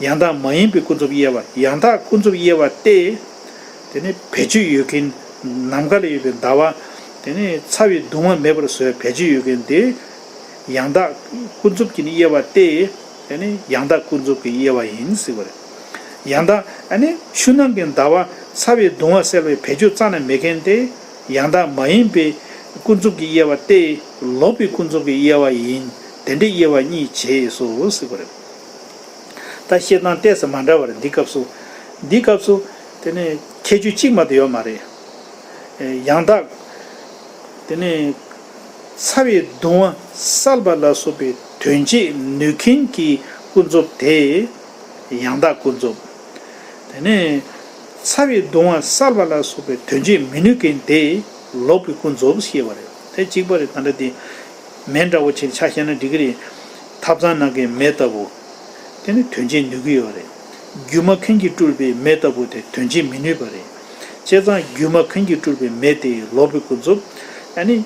ཡང་དག་མ་ཡིན་པའི་ཀུན་རྫོབ་དབྱེ་བ། ཡང་དག་ཀུན་རྫོབ་དབྱེ་བ་སྟེ། དེ་ནི་བེད་སྤྱོད་ཡོད་མཁན། ནམ་མཁའ་ལ་ཡོད་པའི་ཟླ་བ། དེ་ནི་ཚ་བའི་གདུང་བ་མེད་པར་བཟོ་བའི་བེད་སྤྱོད་ཡོད་མཁན་དེ། ཡང་དག་ཀུན་རྫོབ་ཀྱི་ནི་དབྱེ་བ་སྟེ། དེ་ནི་ཡང་དག་ཀུན་རྫོབ་ཀྱི་དབྱེ་བ་ཡིན་ཟེར་བ་རེད། ཡང་དག་ཨ་ནི་ཆུ་ནང་གི་ཟླ་བ་ཚ་བའི་གདུང་བ་སེལ་བའི་བེད་སྤྱོད་རྩ་ནས་མེད་མཁན་དེ། ཡང་དག་མ་ཡིན་པའི་ཀུན་རྫོབ་ཀྱི་དབྱེ་བ་སྟེ། ལོག་པའི་ཀུན་རྫོབ་ཀྱི་དབྱེ་བ་ཡིན། དེ་འདྲའི་དབྱེ་བ་གཉིས་བྱས་སོ་ཟེར་བ་རེད། ད་བཤད་སྟངས་ཏོག་ཙམ་མ་འདྲ་བ་རེད། འདི་སྐབས་སུ། འདི་སྐབས་སུ། དེ་ནི་ཁྱད་ཆོས་གཅིག་མ་གཏོགས་ཡོད་མ་རེད། ཡང་དག་དེ་ནི་ཚ་བའི་གདུང་བ་སེལ་བ་ལ་སོགས་པའི་དོན་བྱེད་ནུས་མཁན་གྱི་ཀུན་རྫོབ་དེ་ཡང་དག་ཀུན་རྫོབ། དེ་ནས་ཚ་བའི་གདུང་བ་སེལ་བ་ལ་སོགས་པའི་དོན་བྱེད་མི་ནུས་མཁན་དེ་ལོག་པའི་ཀུན་རྫོབ་ཞེས་པ་རེད། དེ་གཅིག་པ་རེད། ད་ལྟ་དེ་མེ་འདྲ་བོ་ཆེ་ཆ་བཞག་ན་འགྲིག་གི་རེད། ཐབ་ཚང་ནང་གི་མེ་ལྟ་བུ། དེ་ནི་དོན་བྱེད་ནུས་ཀྱི་ཡོད་རེད། སྒྱུ་མ་མཁན་གྱིས་སྤྲུལ་པའི་མེ་ལྟ་བུ་དེ་དོན་བྱེད་མི་ནུས་པ་རེད། བྱས་ཙང་སྒྱུ་མ་མཁན་གྱིས་སྤྲུལ་པའི་མེ་དེ་ལོག་པའི་ཀུན་རྫོབ། ཨ་ནི།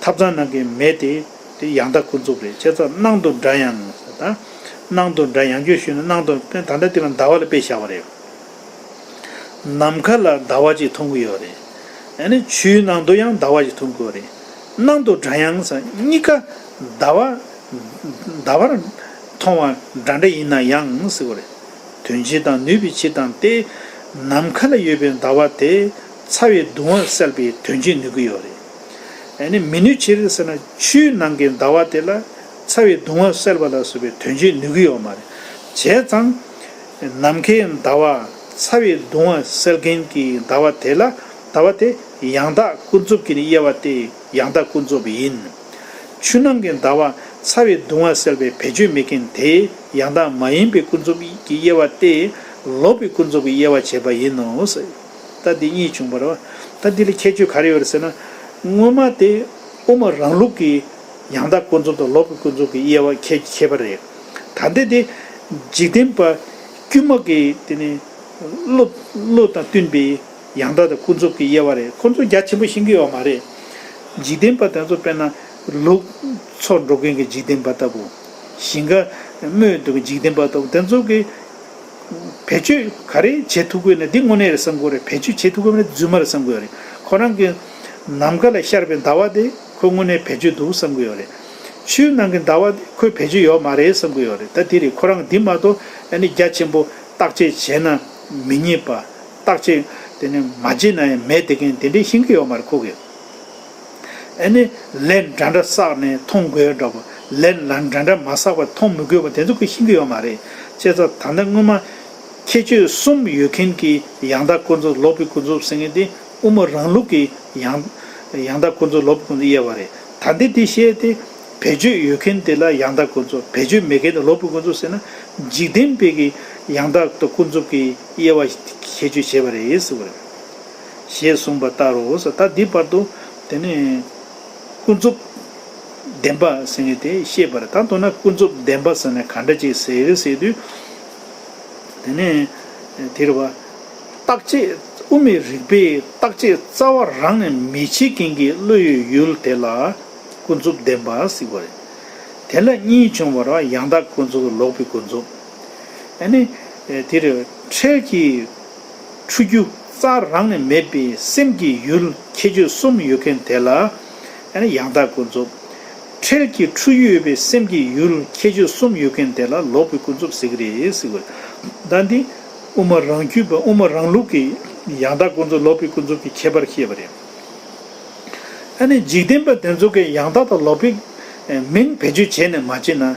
ཐབ་ཚང་ནང་གི་མེ་དེ། དེ་ཡང་དག་ཀུན་རྫོབ་རེད། བྱས་ཙང་སྣང་དུ་འདྲ་ཡང་། ད། སྣང་དུ་འདྲ་ཡང་བསྐྱར་ཞུས་ན་སྣང་དུ་ད་ལྟ་དེ་ལ་ཟླ་བ་ལ་དཔེ་བཞག་པ་རེད། ནམ་མཁའ་ལ་ཟླ་བ་གཅིག་མཐོང་གི་ཡོད་རེད། ཨ་ནི་ཆུའི་ནང་དུ་ཡང་ཟླ་བ་གཅིག་མཐོང་གི་ཡོད་རེད། སྣང་དུ་འདྲ་ཡང་ཟེར་གཉིས་ཀ་ཟླ་བ། ཟླ་བར་མཐོང་བ་འདྲ་འདྲ་ཡིན་ན་ཡང་ཟེར་བ་རེད། དོན་བྱེད་དང་ནུས་པའི་ཕྱིར་དང་སྟེ། ནམ་མཁའ་ལ་ཡོད་པའི་ཟླ་བ་དེ་ཚ་བའི་གདུང་བ་སེལ་བའི་དོན་བྱེད་ནུས་ཀྱི་ཡོད་རེད། ཨ་ནི་མི་ནུས་ཕྱིར་ཟེར་ན་ཆུའི་ནང་གི་ཟླ་བ་དེ་ལ་ ཚ་བའི་གདུང་བ་སེལ་བ་ལ་སོགས་པའི་དོན་བྱེད་ནུས་ཀྱི་ཡོད་མ་རེད། བྱས་ཙང་། ནམ་མཁའི་ཟླ་བ། ཚ་བའི་གདུང་བ་སེལ་མཁན་གྱི་ཟླ་བ་དེ་ལ། ཟླ་བ་དེ་ཡང་དག་ཀུན་རྫོབ་ཀྱི་ནི་དབྱེ་བ་སྟེ་ཡང་དག་ཀུན་རྫོབ་ཡིན། ཆུ་ནང་གི་ཟླ་བ་ཚ་བའི་གདུང་བ་སེལ་བའི་བེད་སྤྱོད་མེད་མཁན་དེ་ཡང་དག་མ་ཡིན་པའི་ཀུན་རྫོབ་ཀྱི་དབྱེ་བ་སྟེ་ལོག་པའི་ཀུན་རྫོབ་ཀྱི་དབྱེ་བ་བྱས་པ་ཡིན་ནོ། ད་འདི་གཉིས་བྱུང་བ་རེད་བ། ད་འདི་ལ་ཁྱད་ཆོས་ག་རེ་ཡོད་རེད་ཟེར་ན། སྔོན་མ་དེ་དབུ་མ་རང་ལུགས་ཀྱི་ཡང་དག་ཀུན་རྫོབ་དང་ལོག་པའི་ཀུན་རྫོབ་ཀྱི་དབྱེ་བ་ཁྱད་ཁྱད་པར་རེད། ད་ལྟ་དེ་འཇིག་རྟེན་པ་དཀྱུས་མ་གི་དེ་ནི་བློ་བློ་དང་བསྟུན་པའི་ཡང་དག་དང་ཀུན་རྫོབ་ཀྱི་དབྱེ་བ་རེད། ཁོང་ཚོ་རྒྱ་ཆེན་པོ་ཤེས་ཀྱི་ཡོད་མ་རེད། འཇིག་རྟེན་པ་དེ་ཚོ་དཔེར་ན་ལུག་འཚོ་འགྲོ་མཁན་གྱི་འཇིག་རྟེན་པ་ལྟ་བུ། ཞིང་ཁ་རྨོས་འདུག་གི་འཇིག་རྟེན་པ་ལྟ་བུ་དེ་ཚོ་གི་བེད་སྤྱོད་ག་རེ་བྱེད་ཐུབ་ཀྱི་ཡོད་ན་འདི་དངོས་གནས་རེད་བསམ་གྱི་ཡོད་རེད། བེད་སྤྱོད་བྱེད་ཐུབ་ཀྱི་ཡོད་ན་རྫུན་མ་རེད་བསམ་གྱི་ཡོད་རེད། ཁོ་རང་གི་ནམ་མཁའ་ལ་ཤར་བའི་ཟླ་བ་དེ་ཁོ་དངོས་གནས་བེད་སྤྱོད་འདུག་བསམ་གྱི་ཡོད་རེད། ཆུའི་ནང་གི་ཟླ་བ་དེ་ཁོས་བེད་སྤྱོད་ཡོད་མ་རེད་བསམ་གྱི་ཡོད་རེད། ད་དེ་རེད། ཁོ་རང་འདི་མ་གཏོགས་ཨ་ནི་རྒྱ་ཆེན་པོ་བརྟག་དཔྱད་བྱས་ན་མི་རྙེད་པ། བརྟག་དཔྱད་དེ་ནི་མ་བྱས་ན་ཡང་མེད་དེ་མཁན་དེ་འདྲའི་ཤེས་ཀྱི་ཡོད་མ་རེད་ཁོ་གིས། ཨ་ནི་ལས་འདྲ་འདྲ་བསགས་ནས་མཐོང་དགོས་འདྲ་པོ། ལས་ལ་འདྲ་འདྲ་མ་བསགས་པར་མཐོང་མི་དགོས་པ་དེ་ཚོ་ཁོས་ཤེས་ཀྱི་ཡོད་མ་རེད། བྱས་ཙང་ད་ལྟ་སྔོན་མ་ཁྱད་ཆོས་གསུམ་ཡོད་མཁན་གྱི་ཡང་དག་ཀུན་རྫོབ་ལོག་པའི་ཀུན་རྫོབ་ཟེར་མཁན་དེ་དབུ་མ་རང་ལུགས་ཀྱི་ཡང་ཡང་དག་ཀུན་རྫོབ་ལོག་པའི་ཀུན་རྫོབ་དབྱེ་བ་རེད། ད་ལྟ་དེ་བཤད་དེ་བེད་སྤྱོད་ཡོད་མཁན་དེ་ལ་ཡང་དག་ཀུན་རྫོབ། བེད་སྤྱོད་མེད་མཁན་དེ་ལོག་པའི་ཀུན་རྫོབ་ཟེར་ན། འཇིག་རྟེན་པའི་གི་ཡང་དག་དང་ཀུན་རྫོབ་ཀྱི་དབྱེ་བ་ཁྱད་ཆོས་བྱས་པ་རེད་ཟེར་བ་རེད། ཞེས་གསུངས་པ་ལྟར་རོ། ད་འདི་བར་དུ་དེ་ནས་ཀུན་རྫོབ་བདེན་པ་ཟེར་མཁན་དེ་བཤད་པ་རེད། ད་མདོར་ན་ཀུན་རྫོབ་བདེན་པ་ཟེར་ན་ག་འདྲ་ཅིག་ཟེར་ཟེར་དུས། དེ་ནས་དེ་རེད་བ། བརྟག་དཔྱད་དབུ་མའི་རིགས་པས་བརྟག་དཔྱད་རྩ་བ་རང་ནས་མི་བྱེད་མཁན་གྱི་བློ་ཡི་ཡུལ་དེ་ལ་ཀུན་རྫོབ་བདེན་པ་ཟེར་བ་རེད། དེ་ལ་གཉིས་བྱུང་བ་རེད་བ། ཡང་དག་ཀུན་རྫོབ་དང་ལོག་པའི་ཀུན་རྫོབ། ཨ་ནི་དེ་རེད། འཕྲལ་གྱི་འཁྲུལ་རྒྱུ་རྩ་རང་ནས་མེད་པའི་སེམས་ཀྱི་ཡུལ་ཁྱད་ཆོས་གསུམ་ཡོད་མཁན་དེ་ལ་ཨ་ནི་ཡང་དག་ཀུན་རྫོབ། འཕྲལ་གྱི་འཁྲུལ་ཡོད་པའི་སེམས་ཀྱི་ཡུལ་ཁྱད་ཆོས་གསུམ་ཡོད་མཁན་དེ་ལ་ལོག་པའི་ཀུན་རྫོབ་ཟེར་གྱི་རེད་ཟེར་བ། ད་འདི་དབུ་མ་རང་རྒྱུད་པ་དབུ་མ་རང་ལུགས་ཀྱི་ཡང་དག་ཀུན་རྫོབ་ལོག་པའི་ཀུན་རྫོབ་ཀྱི་ཁྱད་པར་བཤད་པ་རེད། ཨ་ནི་འཇིག་རྟེན་པ་དེ་ཚོ་གིས་ཡང་དག་དང་ལོག་པའི་མིང་བེད་སྤྱོད་བྱས་ནས་མ་བྱས་ན་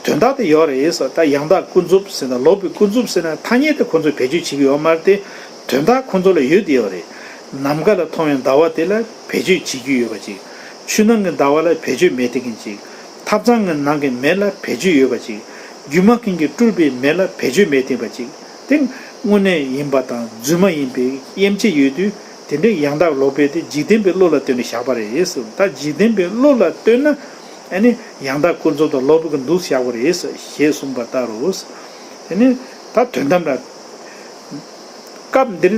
དོན་དག་དེ་ཡོད་རེད་ཟེར། ད་ཡང་དག་ཀུན་རྫོབ་ཟེར་ན་ལོག་པའི་ཀུན་རྫོབ་ཟེར་ན་ཐ་སྙད་དེ་ཁོ་ཚོས་བེད་སྤྱོད་བྱེད་ཀྱི་ཡོད་མ་རེད་དེ། དོན་དག་ཁོ་ཚོ་ལ་ཡོད་དེ་ཡོད་རེད། ནམ་མཁའ་ལ་མཐོང་བའི་ཟླ་བ་དེ་ལ་བེད་སྤྱོད་བྱེད་རྒྱུ་ཡོད་པ་ཅིག་ཆུ་ནང་གི་ཟླ་བ་ལ་བེད་སྤྱོད་མེད་དེ་མཁན་ཅིག་ཐབ་ཚང་གི་ནང་གི་མེ་ལ་བེད་སྤྱོད་ཡོད་པ་ཅིག་སྒྱུ་མ་མཁན་གྱིས་སྤྲུལ་པའི་མེ་ལ་བེད་སྤྱོད་མེད་དེ་པ་ཅིག་དེ་དངོས་གནས་ཡིན་པ་དང་རྫུན་མ་ཡིན་པའི་དབྱེ་འབྱེད་ཡོད་དུས། དེ་འདྲའི་ཡང་དག་ལོག་པའི་དེ་འཇིག་རྟེན་པའི་བློ་ལ་ལྟོས་ནས་བཞག་པ་རེད་ཟེར། ད་འཇིག་རྟེན་པའི་བློ་ལ་ལྟོས་ན་ཨ་ནི་ཡང་དག་ཀུན་རྫོབ་དང་ལོག་པའི་གི་འདུག་བཞག་པ་རེད་ཟེར་ཞེས་གསུངས་པ་ལྟར་རོ། དེ་ནི་ད་དོན་དམ་ལ། སྐབས་འདིར་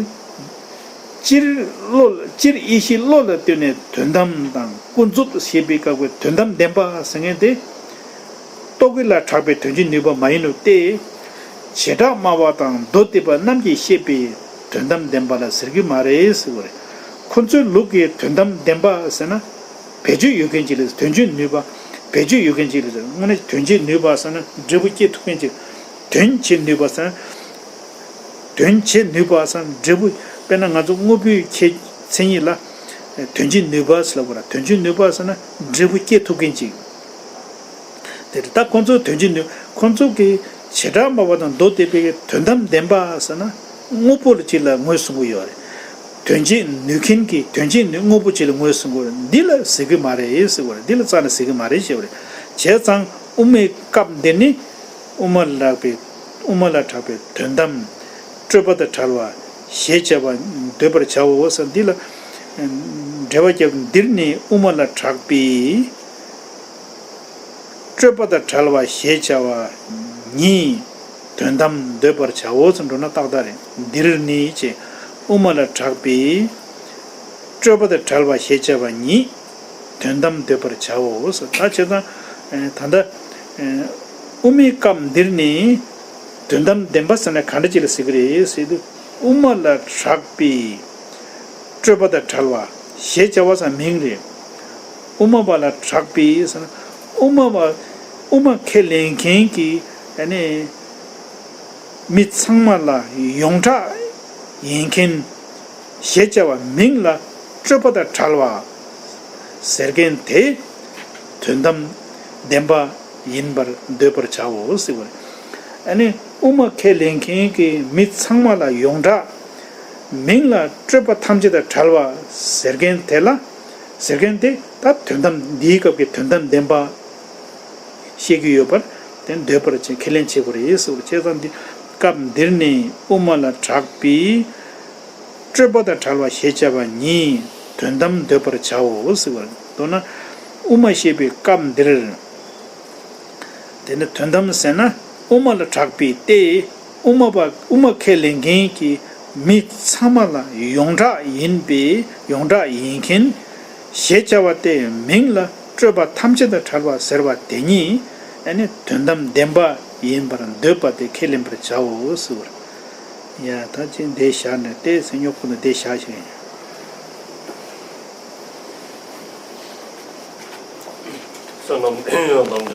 སྤྱིར་བློ་ལ་སྤྱིར་ཡེ་ཤེས་བློ་ལ་ལྟོས་ནས་དོན་དམ་དང་ཀུན་རྫོབ་ཞེས་པའི་སྐབས་ཀྱི་དོན་དམ་བདེན་པ་ཟེར་མཁན་དེ། རྟོག་གེ་ལ་གྲགས་པའི་དོན་བྱེད་ནུས་པ་མ་ཡིན་ནོ་སྟེ། བྱེ་བྲག་སྨྲ་བ་དང་མདོ་སྡེ་པ་རྣམས་ཀྱིས་བཤད་པའི་དོན་དམ་བདེན་པ་ལ་ཟེར་གྱི་མ་རེད་ཟེར་བ་རེད། ཁོ་ཚོའི་ལུགས་ཀྱི་དོན་དམ་བདེན་པ་ཟེར་ན། བེད་སྤྱོད་ཡོད་མཁན་ཅིག་ལ་དོན་བྱེད་ནུས་པ། བེད་སྤྱོད་ཡོད་མཁན་ཅིག་ལ་ཟེར། དངོས་གནས་དོན་བྱེད་ནུས་པ་ཟེར་ན་འབྲས་བུ་སྐྱེ་ཐུབ་མཁན་ཅིག་དོན་བྱེད་ནུས་པ་ཟེར་ན། དོན་བྱེད་ནུས་པ་ཟེར་ན་འབྲས་བུ། དཔེར་ན་ང་ཚོ་དངོས་པོའི་ཁྱད་མཚན་ཉིད་ལ་དོན་བྱེད་ནུས་པ་ཟེར་ལབ་དགོས་ར། དོན་བྱེད་ནུས་པ་ཟེར་ན་འབྲས་བུ་སྐྱེ་ཐུབ་མཁན་ཅིག་དེ་རེད། ད་ཁོང་ཚོ་དོན་བྱེད་ནུས། ཁོང་ཚོ་གི་བྱེ་བྲག་སྨྲ་བ་དང་མདོ་སྡེ་པའི་དོན་དམ་བདེན་པ་ཟེར་ན་དངོས་པོ་ལ་ཅིག་ལ་ངོས་བཟུང་གི་ཡོད་རེད། དོན་བྱེད་ནུས་མཁན་གྱི་དོན་བྱེད་ནུས་དངོས་པོ་ཅིག་ལ་ངོས་བཟུང་གི་ཡོད་རེད། འདི་ལ་ཟེར་གི་མ་རེད་ཟེར་བ་རེད། འདི་ལ་རྩ་ནས་ཟེར་གི་མ་རེད་ཞེས་པ་རེད། བྱས་ཙང་དབུ་མའི་སྐབས་འདིར་ནི། དབུ་མ་ལ་གྲགས་པའི། དབུ་མ་ལ་གྲགས་པའི་དོན་དམ་སྤྲོས་པ་དང་བྲལ་བ་ཞེས་བྱ་བ་འདོད་པར་བྱའོ་ཟེར། འདི་ལ་འགྲེལ་པ་བརྒྱབ། འདིར་ནི་དབུ་མ་ལ་གྲགས་པའི་སྤྲོས་པ་དང་བྲལ་བ་ཞེས་བྱ་བ་ཉིད་དོན་དམ་འདོད་པར་བྱའོ་ཟེར་འགྲོ་ན་ཏག་ཏག་རེད། འདིར་ནི་ཅེས་དབུ་མ་ལ་གྲགས་པའི་སྤྲོས་པ་དང་བྲལ་བ་ཞེས་བྱ་བ་ཉིད་དོན་དམ་འདོད་པར་བྱའོ་ཟེར། ད་བྱས་ཙང་ད་ལྟ་དབུ་མའི་སྐབས་འདིར་ནི་དོན་དམ་བདེན་པ་ཟེར་ན་ག་འདྲ་ཅིག་ལ་ཟེར་གི་རེད་ཟེར་དུས། དབུ་མ་ལ་གྲགས་པའི་སྤྲོས་པ་དང་བྲལ་བ་ཞེས་བྱ་བ་ཟེར་མིང་རེད། དབུ་མ་པ་ལ་གྲགས་པའི་ཟེར་ན་དབུ་མ་པ། དབུ་མ་ཁས་ལེན་མཁན་གྱི་ཨ་ནི་མི་ཚང་མ་ལ་ཡོངས་གྲགས་ཡིན་མཁན་ཞེས་བྱ་བ་མིང་ལ་སྤྲོས་པ་དང་བྲལ་བ་ཟེར་མཁན་དེ་དོན་དམ་བདེན་པ་ ཡིན་པར་འདོད་པར་བྱའོ་ཟེར་བ་རེད། ཨ་ནི་དབུ་མ་ཁས་ལེན་མཁན་གྱི་མི་ཚང་མ་ལ་ཡོངས་གྲགས་མིང་ལ་སྤྲོས་པ་ཐམས་ཅད་དང་བྲལ་བ་ཟེར་མཁན་དེ་ལ་ཟེར་མཁན་དེ་ད་དོན་དམ་འདིའི་སྐབས་ཀྱི་དོན་དམ་བདེན་པ་བཤད་ཀྱི་ཡོད་པར་དེ་འདོད་པར་བྱེད་ཁས་ལེན་བྱེད་དགོས་རེད་ཟེར་བ་རེད། བྱས་ཙང་འདི་སྐབས་འདིར་ནི་དབུ་མ་ལ་གྲགས་པའི་སྤྲོས་པ་དང་བྲལ་བ་ཞེས་བྱ་བ་ཉིད་དོན་དམ་འདོད་པར་བྱའོ་ཟེར་བ་རེད། མདོར་ན་དབུ་མ་བཤད་པའི་སྐབས་འདིར་དེ་ནི་དོན་དམ་ཟེར་ན་དབུ་མ་ལ་གྲགས་པའི་སྟེ། དབུ་མ་པ་དབུ་མ་ཁས་ལེན་མཁན་གྱི་མི་ཚང་མ་ལ་ཡོངས་གྲགས་ཡིན་པའི་ཡོངས་གྲགས་ཡིན་མཁན་ཞེས་བྱ་བ་སྟེ་མིང་ལ་སྤྲོས་པ་ཐམས་ཅད་དང་བྲལ་བ་ཟེར་བ་དེ་ཉིད་ཨ་ནི་དོན་དམ་བདེན་པ་ཡིན་པར་འདོད་པ་དེ་ཁས་ལེན་པར་བྱའོ་ཟེར་བ་རེད། ཡ་ད་ཅི་འདི་བཞག་ནས་ཏེ་སེ་ཉོ་ཁུ་ན་འདི་བཞག་ཞིག་ཡིན། བསོད་ནམས་ཡང་དམ།